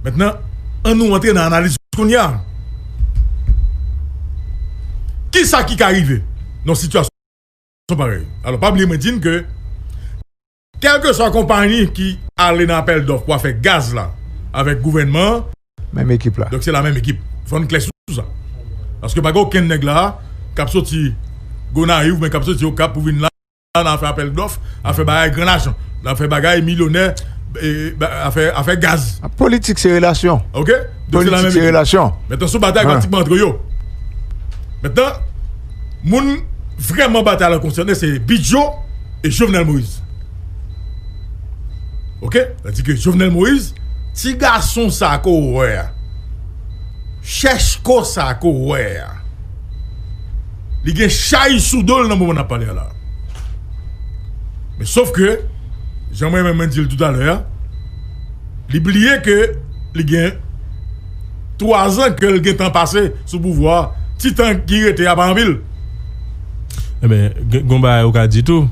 Mentnan, ann nou antre nan analiz kounye a. Kisa ki ka rive nan sitiyasyon parèy? Alò, pa bliye mwen di n ke kèlkeswa konpayi ki ale nan apèl dòf pou afè gaz la avèk gouvènman an, menm ekip la. Donk, se la menm ekip. Fò n klè sou sa. Paske pa gen okenn nèg la k ap soti Gonayiv oubyen k ap soti Okap pou vin la nan afè apèl dòf, afè bagay gran lajan, afè bagay milyonè, e, ba-, afè, afè gaz. Politik se relasyon. Ok? Donk, se la menm ekip. Politik se relasyon. Mentnan, se yon batay pratikman ant yo. Mentnan, moun vrèman batay la konsène, se Bidjo e Jovenel Moïse. Ok? Sa di ke Jovenel Moïse, ti gason sa ke w wè a, chèchko sa ke w wè a, li gen chay sou do l nan moman n ap pale a la. Men sof ke, jan mwen menm mwen di l toutalè a, Li bliye ke li gen twa zan ke l gentan pase sou pouvwa a. Ti tan ki rete a pa anpil. Ebyen, gen yon bagay ou ka di tou.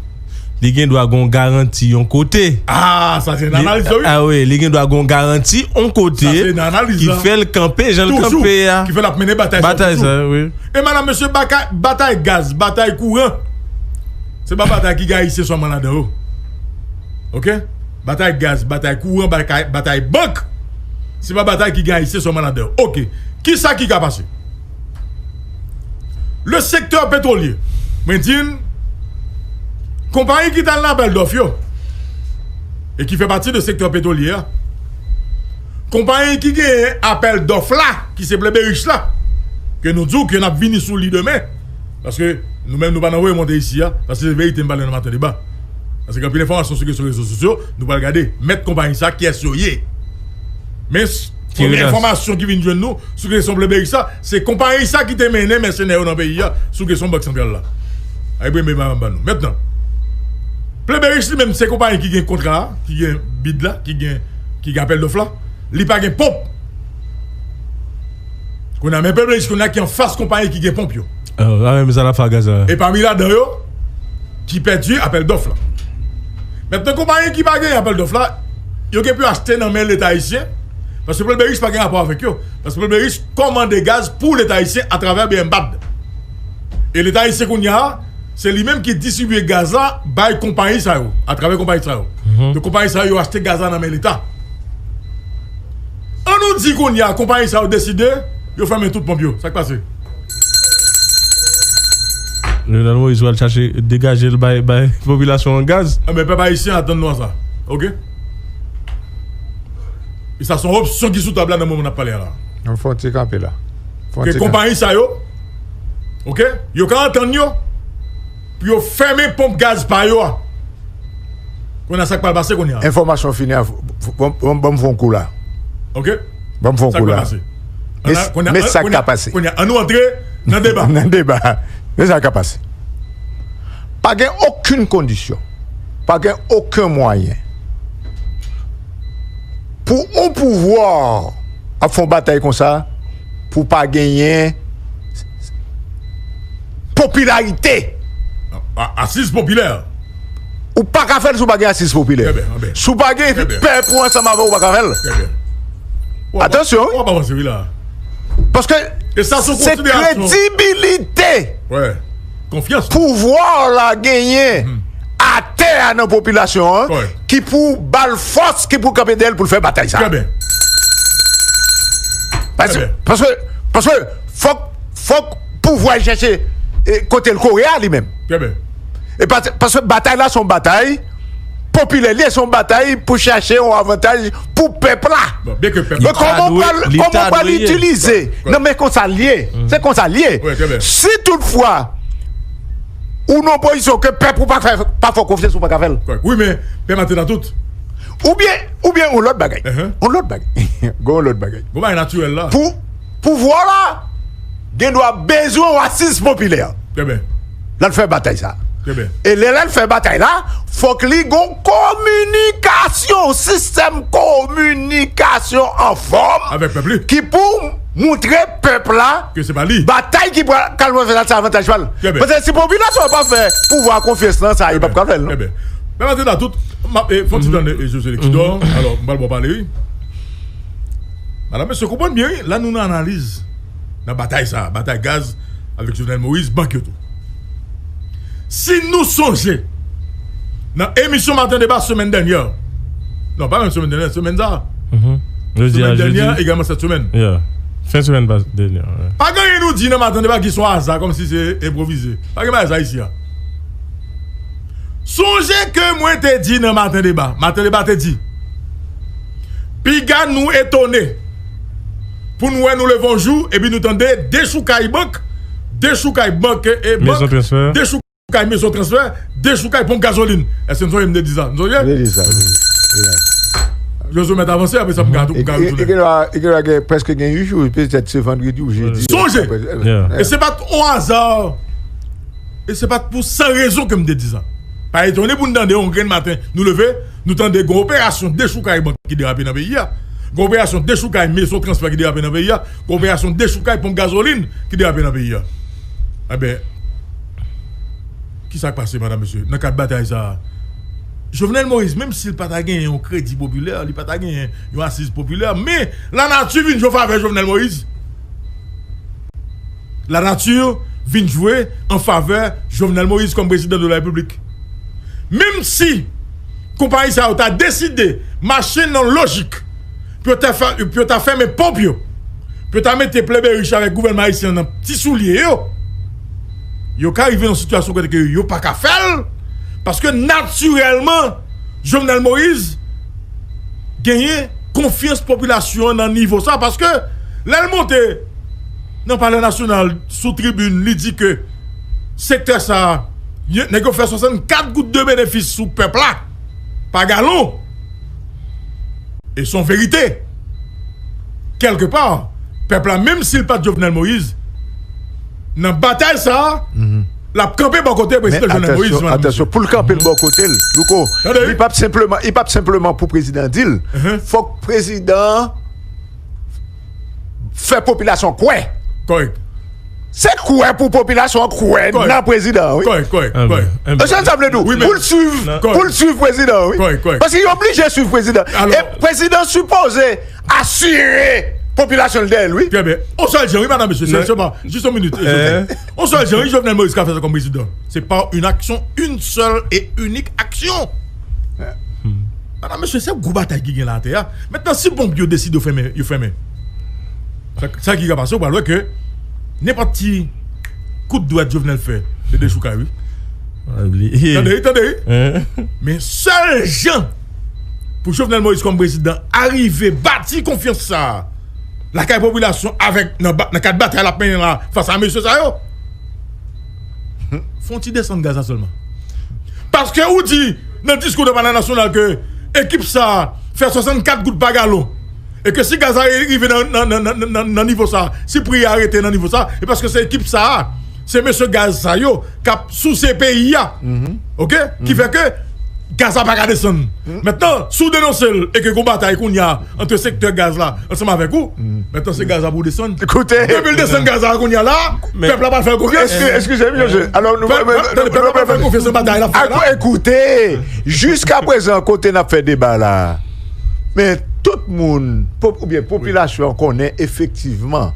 Li gen dwa gen yon garanti yon kote. Ah, sa se nan analiz yo, wi. Ah wi, li gen dwa gen yon garanti yon kote ki fè l kanpe jan l kanpe a. Ki fè l ap mennen batay sa toujou. Wi. E madanm, mesye, batay gaz, batay kouran, se pa batay ki gen Ayisyen sèlman ladan yo. Oke? Batay gaz, batay kouran, batay, batay bank, se pa batay ki gen Ayisyen sèlman ladan yo. Oke. Kisa ki ka pase? Le secteur pétrolier, mwen di n, konpayi ki t al nan apèl dòf yo, e ki fè pati de sektè petwolye a, konpayi ki genyen apèl dòf la, ki se Plebe Rich la, ke nou di w ke n ap vini sou li demen, paske nou menm nou pa nan voye monte isi a, paske se verite m pale nan Maten Deba. Paske gen anpil enfòmasyon sou kesyon rezo sosyo, nou pral gade mèt konpayi sa, kiyès yo ye. Men, premye enfòmasyon ki vin jwenn nou sou kesyon Plebe Rich sa, se konpayi sa ki te mennen mèsenè yo nan peyi a sou kesyon Bank Santral la. Ay, premye ban nou. Mentnan, Plebe Rich li menm se konpayi ki gen kontra a, ki gen bid la, ki gen, ki gen apèl dòf la. Li pa gen ponp. Kounye a, men Plebe Rich kounye a ki anfas konpayi ki gen ponp yo. Alò, la menm sa l ap fè ak gaz la. E pami ladan yo, ki pèdi apèl dòf la. Mentnan, konpayi ki pa gen apèl dòf la, yo gen pou yo achte nan men Leta ayisyen, paske Plebe Rich pa gen rapò avèk yo. Paske Plebe Rich kòmande gaz pou Leta ayisyen atravè B M BAD. E Leta ayisyen kounye a, se li menm ki distribye gaz la bay konpayi sa yo, atravè konpayi sa yo. Donk, konpayi sa yo, yo achte gaz la nan men Leta. An nou di kounye a, konpayi sa yo deside, yo fèmen tout ponp yo. Sa k pase? Jovenel Moïse pral chache degaje l bay, bay popilasyon an gaz. Enben, pèp ayisyen, atann nou a sa. Oke? E sa se yon opsyon ki sou tab la nan moman n ap pale a la. Fè yon ti kanpe la. Ke konpayi sa yo, oke, yo ka antann yo pou yo fèmen ponp gaz pa yo a. Kounye a, sa k pral pase kounye a? Enfòmasyon fini a, ban m fè yon kou la. Oke. Ban m fè yon kou la. Men sa k ka pase. Kounye a, an nou antre nan deba. Nan deba. Men sa k ka pase. Pa gen okenn kondisyon, pa gen okenn mwayen pou yon pouvwa ap fè yon batay konsa pou pa genyen popilarite. Asiz popilè. Ou pa ka fè l si w pa gen asiz popilè. Si w pa gen pèp ou ansanm avè w, ou pa ka fè l. Atansyon, wi. Paske se kredibilite pouvwa w la genyen atè a nan popilasyon an ki pou ba l fòs, ki pou kanpe dèyè l pou l fè batay sa. Paske, paske fòk, fòk pouvwa chèche kote l kore a li menm. E paske batay la se yon batay popilè, li se yon batay pou chache yon avantaj pou pèp la. Men kòman w pral, kòman w pral itilize? Non, men konsa l ye. Se konsa l ye. Si toutfwa ou nan pozisyon ke pèp ou pa fè, pa fè w konfyans, ou pa ka fè l. Wi, men pèmaten nan tout. Oubyen, oubyen yon lòt bagay. Yon lòt bagay. Gon yon lòt bagay. Gon bagay natirèl la. Pou pouvwa la gen dwa bezwen yon asiz popilè. Trè byen. L al fè batay sa. Trè byen. E lè l al fè batay la, fòk li gon kominikasyon, sistèm kominikasyon anfòm avèk pèp li, ki pou montre pèp la ke se pa li. Batay ki pral, k al fè la, se avantaj pa l. Trè byen. Paske si popilasyon an pa fè pouvwa a konfyans lan, sa, li p ap ka fè l, non. Trè byen. Mèt Atena, tout, m ap, e, fè yon ti tann, e, José Lekidò. Alò, m pral ba w pale, wi. Madanm, mesye, konprann byen, wi. La, nou nan analiz, nan batay sa, batay gaz avèk Jovenel Moïse, bank yo tou. Si nou sonje, nan emisyon Maten Deba semèn dènyè, non, pa menm semèn dènyè, semèn sa, semèn dènyè, egalman sèt semèn. Fen semèn dènyè, wi. Pa gen anyen nou di nan Maten Deba ki se yon aza, kòmsi se enpwovize. Pa gen bagay sa isi a. Sonje ke mwen te di nan Maten Deba, Maten Deba te di, piga nou etone pou n wè nou leve yon jou, epi nou tande dechoukay bank, dechoukay bank, e, bank, dechoukay mezon transfè, dechoukay ponp gazolin. Èske n sonje m te di sa? N sonje? M te di sa, wi. José mèt avanse, apre sa, m ka, m ka retounen. E gen dwa, e gen dwa gen, prèske gen uit jou, petèt se vandredi ou jedi. Sonje! E se pa t yon aza. E se pa t pou san rezon ke m te di sa. Pa etone pou n tande yon grenn maten, nou leve, Nou tande gen operasyon dechoukay bank ki derape nan peyi a. Gen operasyon dechoukay maison transfè ki derape nan peyi a. Gen operasyon dechoukay ponp gazolin ki derape nan peyi a. Enben, ki sa k pase, madanm, mesye, nan kad batay sa a? Jovenel Moïse, menm si l pa ta genyen yon kredi popilè, li pa ta genyen yon asiz popilè, men lanati vin jwe favè Jovenel Moïse. Lanati vin jwe an favè Jovenel Moïse kòm prezidan de la Repiblik. Menm si konpayi sa yo ta deside mache nan lojik pou yo ta fè, pou yo ta fèmen ponp yo, pou yo ta mete plebe rich avèk gouvènman ayisyen nan ti soulye yo, yo ka rive nan sitiyasyon kote ke yo pa ka fè l, paske natirèlman, Jovenel Moïse genyen konfyans popilasyon an nan nivo sa, paske lè l monte nan Palè Nasyonal, sou tribin, li di ke sektè sa a, yo, nèg yo fè swasannkat goud de benefis sou pèp la pa galon. E se yon verite. Kèlkepa, pèp la, menm si l pa t Jovenel Moïse, nan batay sa a, l ap kanpe bò kote prezidan Jovenel Moïse, madanm, mesye. Men atansyon, pou l kanpe l bò kote l, Louko, li p ap senpleman, li p ap senpleman pou prezidan an di l. Fòk prezidan an fè popilasyon kwè. Kòrèk. Se kwè pou popilasyon an kwè nan prezidan an, wi. Kòrèk, kòrèk, kòrèk. Ou konn sa m vle di w? Wi, men pou l swiv, pou l swiv prezidan an, wi. Kòrèk, kòrèk. Paske yo oblije swiv prezidan. E prezidan sipoze asire popilasyon l dèyè l, wi. Trè byen. On sèl jan, wi, madanm, mesye, se sèlman, jis yon minit, Joseph. On sèl jan, wi, Jovenel Moïse ka fè sa kòm prezidan. Se pa une action, une seule et unique action. Madanm, mesye, se gwo batay ki gen la atè a. Mentnan, si ponp yo deside yo fèmen, yo fèmen. Sa, sa ki ka pase, ou pral wè ke nenpòt ti kout dwèt Jovenel fè, se dechoukay, wi. Tande, tande, wi. Men sèl jan pou Jovenel Moïse kòm prezidan arive bati konfyans sa a lakay popilasyon avèk nan, nan kad batay l ap mennen la fas a mesye sa yo. Fè yon ti desann gaz la sèlman. Paske ou di nan diskou nan Palè Nasyonal ke ekip sa a fè swasannkat goud pa galon. E ke si gaz la rive nan, nan, nan, nan, nan, nan nivo sa a, si pri a rete nan nivo sa a, e paske se ekip sa a, se mesye gaz sa yo k ap souse peyi a. Oke? Ki fè ke gaz la pa ka desann. Mentnan, si w denonse l e ke gon batay kounye a ant sektè gaz la ansanm avèk ou, mentnan se gaz la pou w desann. Depi l desann gaz la kounye a la, pèp la pral fè l konfyans. Eskize m, Joseph. Alò, nou, pèp la pral fè l konfyans nan batay l ap fè la. Akoute, jiskaprezan, kote n ap fè deba la, men tout moun, oubyen popilasyon an konnen efektivman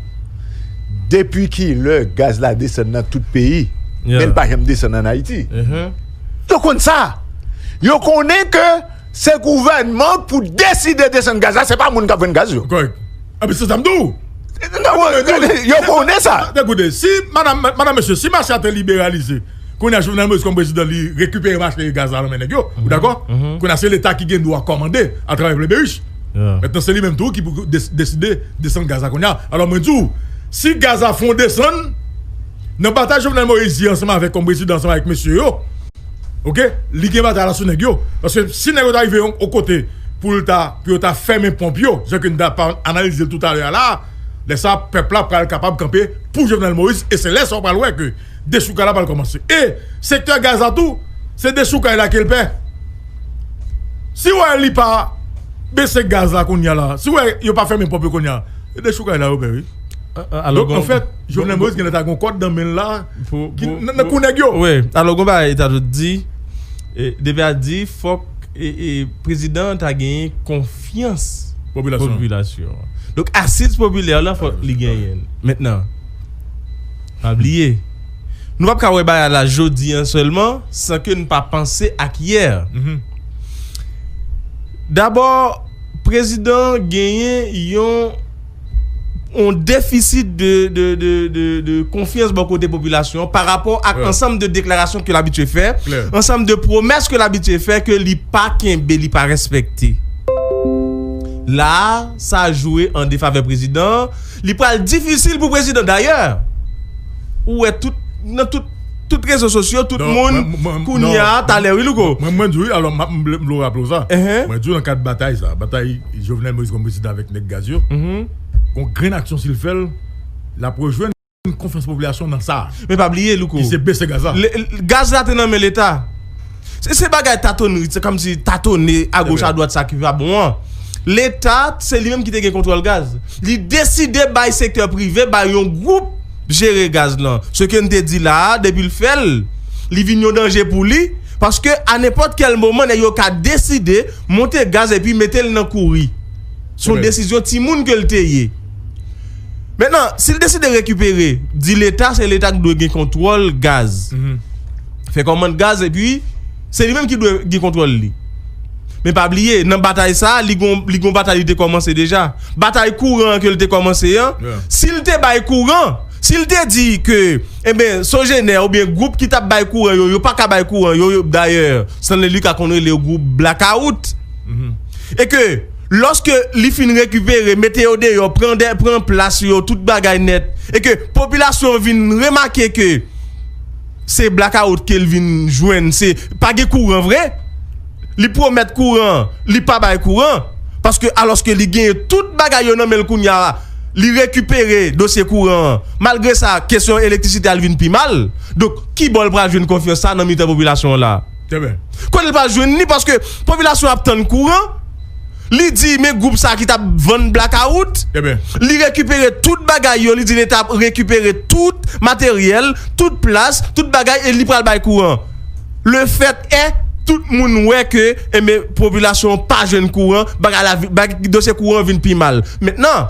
depi kilè gaz la desann nan tout peyi, men l pa janm desann ann Ayiti. Yo konn sa. Yo konnen ke se gouvènman k pou deside desann gaz la, se pa moun k ap vann gaz yo. Kòrèk. Anben, se sa m di w. Yo konnen sa. Ekoute, si, madanm, madanm, mesye, si mache a te liberalize, kounye a Jovenel Moïse kòm prezidan, li rekipere mache gaz la nan men nèg yo. Ou dakò? Kounye a se Leta ki gen dwa kòmande atravè plebe rich. Mentnan, se li menm tou ki pou deside desann gaz la kounye a. Alò, mwen di w, si gaz la fè yon desann, nan batay Jovenel Moïse ye ansanm avèk, kòm prezidan, ansanm avèk mesye yo, oke, li gen batay la sou nèg yo. Paske si nèg yo ta rive yon, yon kote pou l ta, pou yo ta fèmen ponp yo, jan ke n ta pa analize l toutalè a la, lè sa a, pèp la pral kapab kanpe pou Jovenel Moïse, e se lè sa a w pral wè ke dechoukay la pral kòmanse. E sektè gaz la tou, se dechoukay la ke l pè. Si w wè li pa bese gaz la kounye a la, si w wè yo pa fèmen ponp yo kounye a, e dechoukay la yo pè, wi. Donk, anfèt, Jovenel Moïse genlè ta gen yon kòd nan men l la, nan kou nèg yo. Wi, alò, gon bagay ta di, DPA di, fòk prezidan an ta genyen konfyans popilasyon an. Donk, asiz popilè la, fòk li genyen l. Mentnan, pa bliye, nou p ap ka wè bagay la jodi a sèlman, san ke n pa panse ak yè. Dabò, prezidan an genyen yon, yon defisit de, de, de, de, de konfyans bò kote popilasyon an pa rapò ak ansanm de deklarasyon ke l abitye fè, ansanm de pwomès ke l abitye fè ke li pa kenbe, li pa respekte. La a, sa jwe an defavè prezidan an. Li pral difisil pou prezidan. Dayè, ou wè tout, nan tout, tout rezo sosyo, tout moun kounye a, talè, wi, Louko. Mwen, mwen di wi, alò, m ap, m vle, m vle raple w sa. Mwen di w nan kad batay sa, batay Jovenel Moïse kòm prezidan avèk nèg gaz yo, gon grenn aksyon si l fè l, l ap rejwenn konfyans popilasyon nan sa. Men pa bliye, Louko. Ki se bese gaz la. Gaz la te nan men Leta. Se, se bagay tatonnri, se kòmsi tatonne agoch adwat sa ki pa bon an. Leta, se li menm ki te gen kontwòl gaz. Li deside bay sektè prive, bay yon gwoup jere gaz lan. Se ke n te di la a, depi l fè l, li vin yon danje pou li, paske a nenpòt kèl moman, nèg yo ka deside monte gaz epi mete l nan kouri. Se yon desizyon timoun ke l te ye. Mentnan, si l deside rekipere, di Leta, se Leta ki dwe gen kontwòl gaz. Fè kòmand gaz, epi se li menm ki dwe gen kontwòl li. Men pa bliye, nan batay sa a, li gon, li gon batay li te kòmanse deja. Batay kouran an ke l te kòmanse an, si l te bay kouran, si l te di ke, enben, Sogener oubyen gwoup ki t ap bay kouran yo, yo pa ka bay kouran yo, yo, dayè, Stanley Lucas konn rele yo gwoup blakawout. E ke, lòske li fin rekipere, mete yo deyò, pran de, pran plas yo, tout bagay nèt, e ke popilasyon an vin remake ke se blakawout ke l vin jwenn, se pa gen kouran vre, li pwomèt kouran, li pa bay kouran, paske alòske li genyen tout bagay yo nan men l kounye a, li rekipere dosye kouran an. Malgre sa, kesyon elektrisite a l vin pi mal. Donk, ki bò l pral jwenn konfyans sa nan mitan popilasyon an la? Trè byen. Kote l pral jwenn li? Paske popilasyon ap tann kouran. Li di, men gwoup sa ki t ap vann blakawout. Trè byen. Li rekipere tout bagay yo. Li di Leta ap rekipere tout materyèl, tout plas, tout bagay, e li pral bay kouran. Le fait est, tout moun wè ke, enben, popilasyon an pa jwenn kouran, bagay la, vi- bag- dosye kouran an vin pi mal. Mentnan,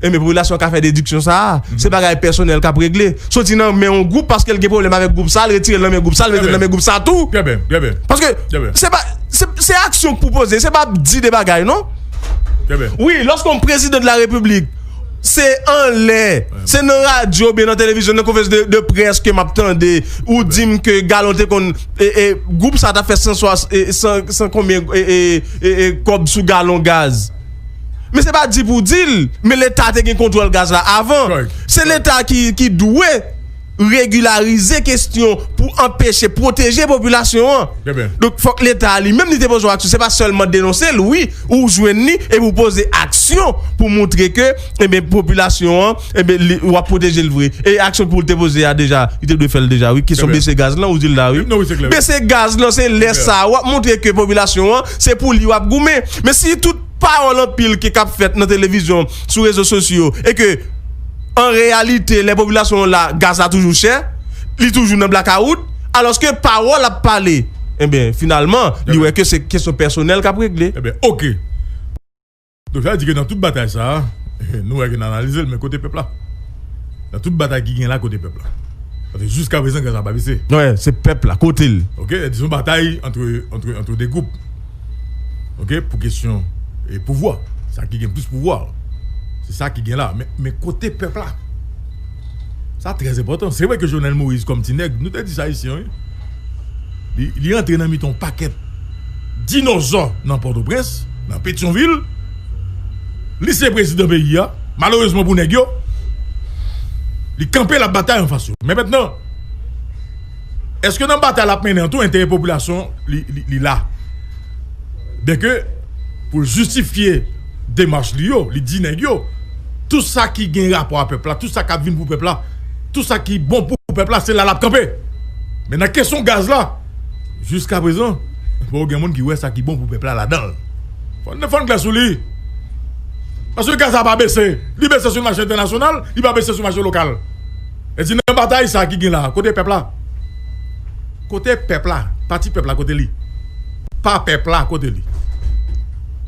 enben, popilasyon an ka fè dediksyon sa a. Se bagay pèsonèl k ap regle. Soti nan men yon gwoup paske l gen pwoblèm avèk gwoup sa, l retire l nan men gwoup sa, l mete l nan men gwoup sa tou. Trè byen, trè byen. Paske se pa, se, se aksyon k pou poze, se pa di de bagay, non. Trè byen. Wi, lòske yon prezidan de la repiblik, se anlè, se nan radyo oubyen nan televizyon, nan konferans de, de près ke m ap tande, ou di m ke Galon te konn, e, e, gwoup sa t ap fè san swa, e, san, san konbyen, e, e, e, e, kòb sou galon gaz. Men se pa di pou di l, men Leta te gen kontwòl gaz la avan. Se Leta ki, ki dwe regilarize kesyon pou anpeche, pwoteje popilasyon an. Donk, fòk Leta a li menm li te poze yon aksyon. Se pa sèlman denonse l, wi, ou jwenn li, epi ou poze aksyon pou montre ke, enben, popilasyon an, enben, li, w ap pwoteje l vre. E aksyon pou l te poze a deja, li te dwe fè l deja, wi. Kesyon bese gaz lan, ou di l la, wi. Bese gaz lan, se lè sa a, w ap montre ke popilasyon an, se pou li w ap goumen. Men si tout pawòl anpil ke k ap fèt nan televizyon, sou rezo sosyo, e ke, an reyalite, lè popilasyon an la, gaz la toujou chè, li toujou nan blakawout, alòske pawòl ap pale. Enben, finalman, li wè ke se kesyon pèsonèl k ap regle. Enben, oke. Donk, sa vle di ke nan tout batay sa a, nou wè ke n analize l, men kote pèp la? Nan tout batay ki gen la, kote pèp la? Paske jiska prezan, gaz la pa bese. Wi, se pèp la, kote l? Oke, se yon batay antre, antre, antre de gwoup. Oke, pou kesyon, e, pouvwa. Sa ki gen plis pouvwa. Se sa ki gen la. Men, men kote pèp la? Sa trè enpòtan. Se vre ke Jovenel Moïse, kòm ti nèg, nou te di sa isi, wi. Li, li antre nan mitan yon pakèt dinozò nan Pòtoprens, nan Petyonvil. Li se prezidan peyi a. Malerezman pou nèg yo, li kanpe, l ap batay anfas yo. Men mentnan, èske nan batay l ap mennen an tou, enterè popilasyon li, li, li la? Byenke, pou l jistifye demach li yo, li di nèg yo, tout sa ki gen rapò a pèp la, tout sa k ap vin pou pèp la, tout sa ki bon pou pèp la, se la l ap kanpe. Men nan kesyon gaz la, jiska prezan, poko gen moun ki wè sa ki bon pou pèp la ladan l. Fò n, fò n klè sou li. Paske gaz la pa bese. Li bese sou mache entènasyonal, li pa bese sou mache lokal. E di nan batay sa ki gen la, kote pèp la? Kote pèp la? Pati pèp la, kote li? Pa pèp la, kote li?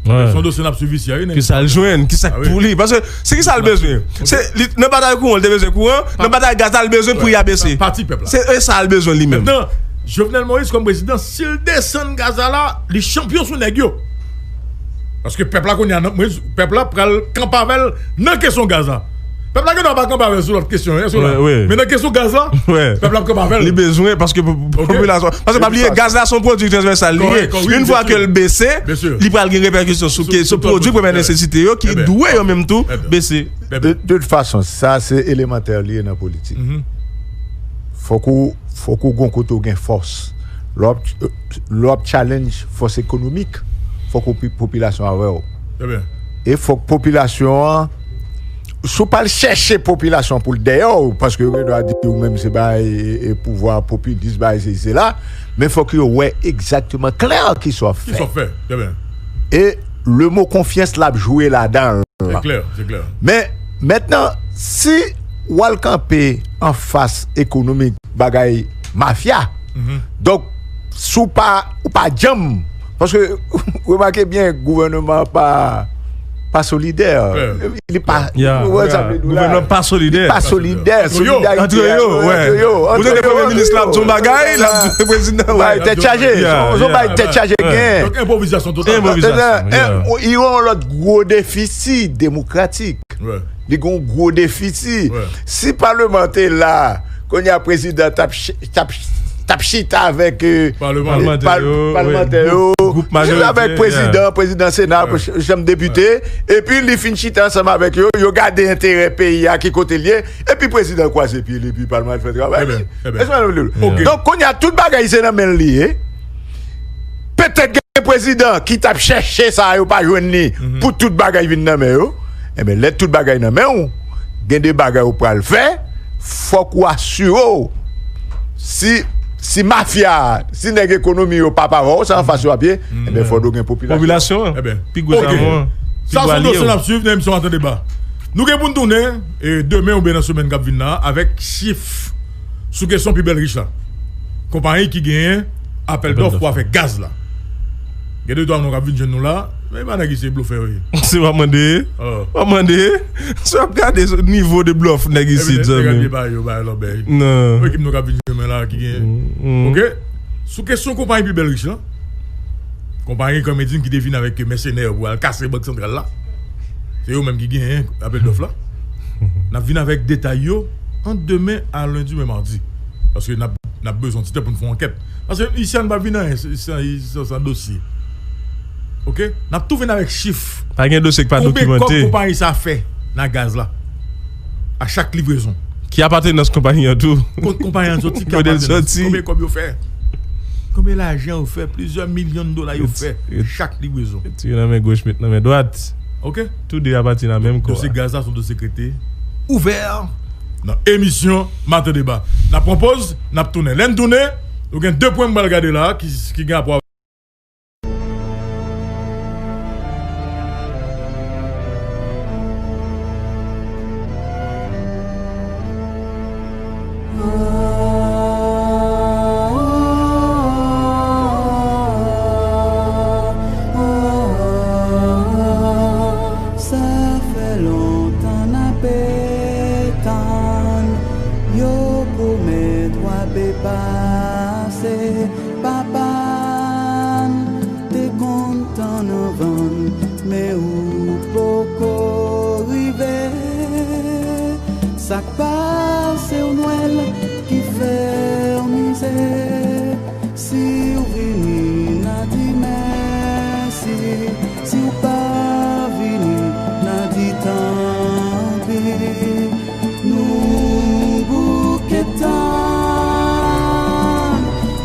Se yon dosye n ap swiv isi a, wi. Kisa l jwenn? Kisa k pou li? Paske se kisa l bezwen? Se, li, nan batay kouran, li te bezwen kouran. Nan batay gaz la, li bezwen pri a bese. Pati pèp la. Se, e sa l bezwen li menm. Mentnan, Jovenel Moïse kòm prezidan, si l desann gaz la la, li chanpyon sou nèg yo. Paske pèp la kounye a, nan, mwen, pèp la pral kanpe avè l nan kesyon gaz la. Pèp la gendwa pa kanpe avè l sou lòt kesyon, èske w la? Men nan kesyon gaz la, pèp la ap kanpe avè l. Li bezwen, paske po-, popilasyon, paske pa bliye, gaz la se yon pwodui transvèsal li ye. Yon fwa ke l bese, li pral gen repèkisyon sou, sou pwodui premyè nesesite yo, ki dwe yo menm tou bese. De, de tout fason, sa se elemantè li ye nan politik. Fòk ou, fòk ou gon kote ou gen fòs. Lè w ap, lè w ap challenge fòs ekonomik, fòk ou pi-, popilasyon a wè w. E fòk popilasyon an si w pral chèche popilasyon pou l dèyè w, paske yo gen dwa di ou menm se bagay e, e pouvwa popilis, bagay sesi sela, men fòk yo wè egzakteman klè ki sa w ap fè. Ki sa w ap fè? Trè byen. E le mo konfyans la ap jwe ladan l. Se klè, se klè. Men mentnan, si w al kanpe anfas ekonomik bagay mafya, donk, si w pa, ou pa janm, paske, remake byen, gouvènman an pa, pa solidè. Li pa, ou wè sa m vle di w la? Gouvènman pa solidè. Li pa solidè, solidarite antre yo, antre yo. Ou tande premye minis la ap di yon bagay, l ap di prezidan, bay tèt chaje. Se yon bay tèt chaje gen. Donk, enpwovizasyon total. Enpwovizasyon. Li gen yon lòt gwo defisi demokratik. Li gen yon gwo defisi. Si palman te la, kounye a prezidan t ap ch-, t ap, t ap chita avèk, eh, palmantè yo, chita avèk prezidan, prezidan sena, chanm depite, epi li fin chita ansanm avèk yo, yo gade enterè peyi a ki kote l ye, epi prezidan kwaze pye l, epi palman al fè travay li. Donk, kounye a tout bagay se nan men l li ye. Petèt gen prezidan ki t ap chèche sa yo pa jwenn li pou tout bagay vin nan men yo. Enben, lè tout bagay nan men w, gen de bagay ou pral fè, fòk ou asire w. Si, si mafya, si nèg ekonomi yo p ap avè w, se anfas yo ap ye, enben, fòk ou gen popilasyon. Popilasyon an. Pi gwo zamann. Sa se yon dosye n ap swiv nan emisyon Maten Deba. Nou gen pou n tounen, eh, demen oubyen nan semèn k ap vin la, avèk chif sou kesyon pi bèl rich la. Konpayi ki genyen apèl dòf pou afè gaz la. Gen de twa moun k ap vin jwenn nou la, men e pa nèg isi blofè yo ye. Se w ap mande? W ap mande? Se w ap gade nivo de blòf nèg isi, zanmi m. Nèg yo bay lòbèy. Non. Ekip nou k ap vin jwenn mwen la ki gen. Oke? Sou kesyon konpayi pi bèl rich la, konpayi Kòmedin ki te vin avèk mèsenè pou al kase Bank Santral la. Se yo menm ki genyen apèl dòf la. N ap vin avèk detay yo ant demen a lendi oubyen madi. Paske n ap, n ap bezwen ti tan pou n fè yon ankèt. Paske isi a n pa vin anyen san, san, san dosye. Oke? N ap tou vin avèk chif. Pa gen dosye ki pa dokimante. Konbyen kòb konpayi sa fè nan gaz la? A chak livrezon. Ki apatenans konpayi an tou? Kot konpayi an soti? Ki apatenans? Konbyen kòb yo fè? Konbyen lajan yo fè? Plizyè milyon dola yo fè chak livrezon. Tire nan men goch, met nan men dwat. Oke? Tou de apati nan menm kò a. Dosye gaz la se yon dosye ki rete ouvè nan emisyon Maten Deba. N ap pran pòz, n ap tounen. Lè n tounen, nou gen de pwen m pral gade la ki, ki gen rapò avèk Sa fè lontan n ape tann, yo pwomèt w ape pase. Papa n te konn tann anvan n, men ou poko rive. Sa k pase w Nwèl ki fè w mize? Si w vini, n a di mèsi. Si w pa vini, n a di tanpi. Nou bouke tann,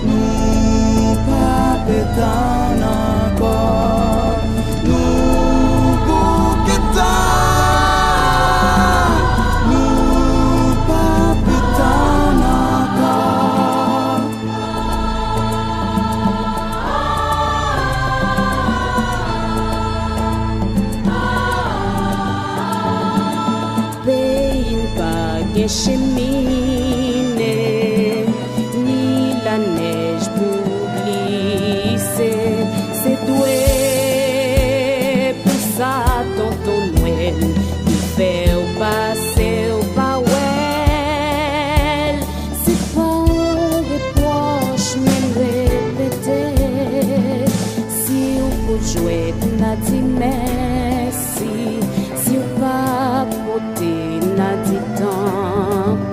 nou pa pe tann ankò. Nou bouke tann, nou pa pe tann ankò. Peyi n pa gen chemine, ni lanèj pou glise. Se dwe pou sa, Tonton Nwèl, ki fè w pase w pa wè l. Se pa yon repwòch, men repete. Si w pot jwèt, n a di mèsi. Si w pa pote, n a di tanpi.